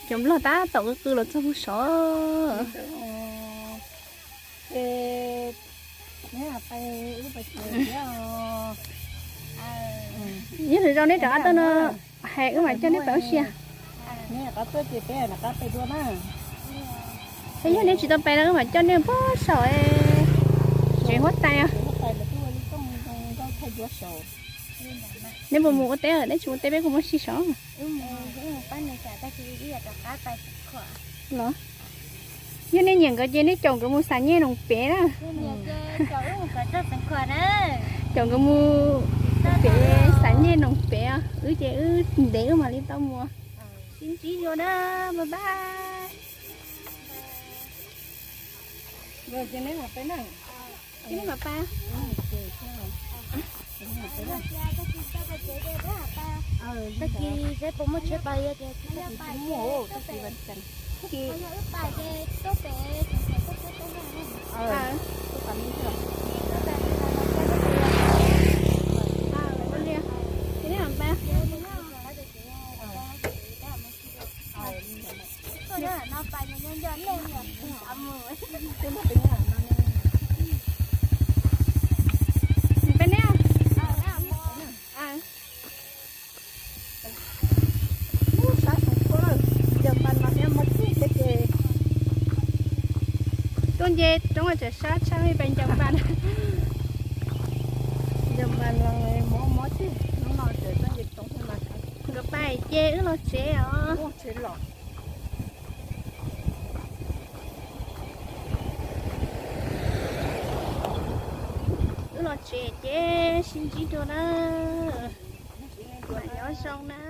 Cov nplog tab tom qw qw los txog hauv saud. Yog lwm zaus neb rov qab tuaj no, hais wb mam coj neb pais ua si. Yog neb tsis tau pais no wb mam coj neb pais saum tsev huab tais. Neb puas mus ua teb, neb tsis ua teb peb kuj mus si saud. Los, yog nej nyiam nkawd ces nej caum nkawd mus xav nyej noog pem na. Caum nkawd mus pem xav nyej noog pem, wb ces wb ntev wb mam li tau mus. Sib ntsib dua na, bye bye. Tag kis seb puas muaj tsheb pais, tag kis wb pais ces tuaj pem. Peb neb. Sab saum kua lawm, ncaws npas mas thiab mob txij thiab ces. Tuaj nce roob tseem sab tshaj li pais ncaws npas. Ncaws npas los mob mob txij, hnub no tseem tuaj nce roob mas. Nkawd pais ces wb los tsev os. Wb los tsev ces sib ntsib dua na. Mam nyob zoo na.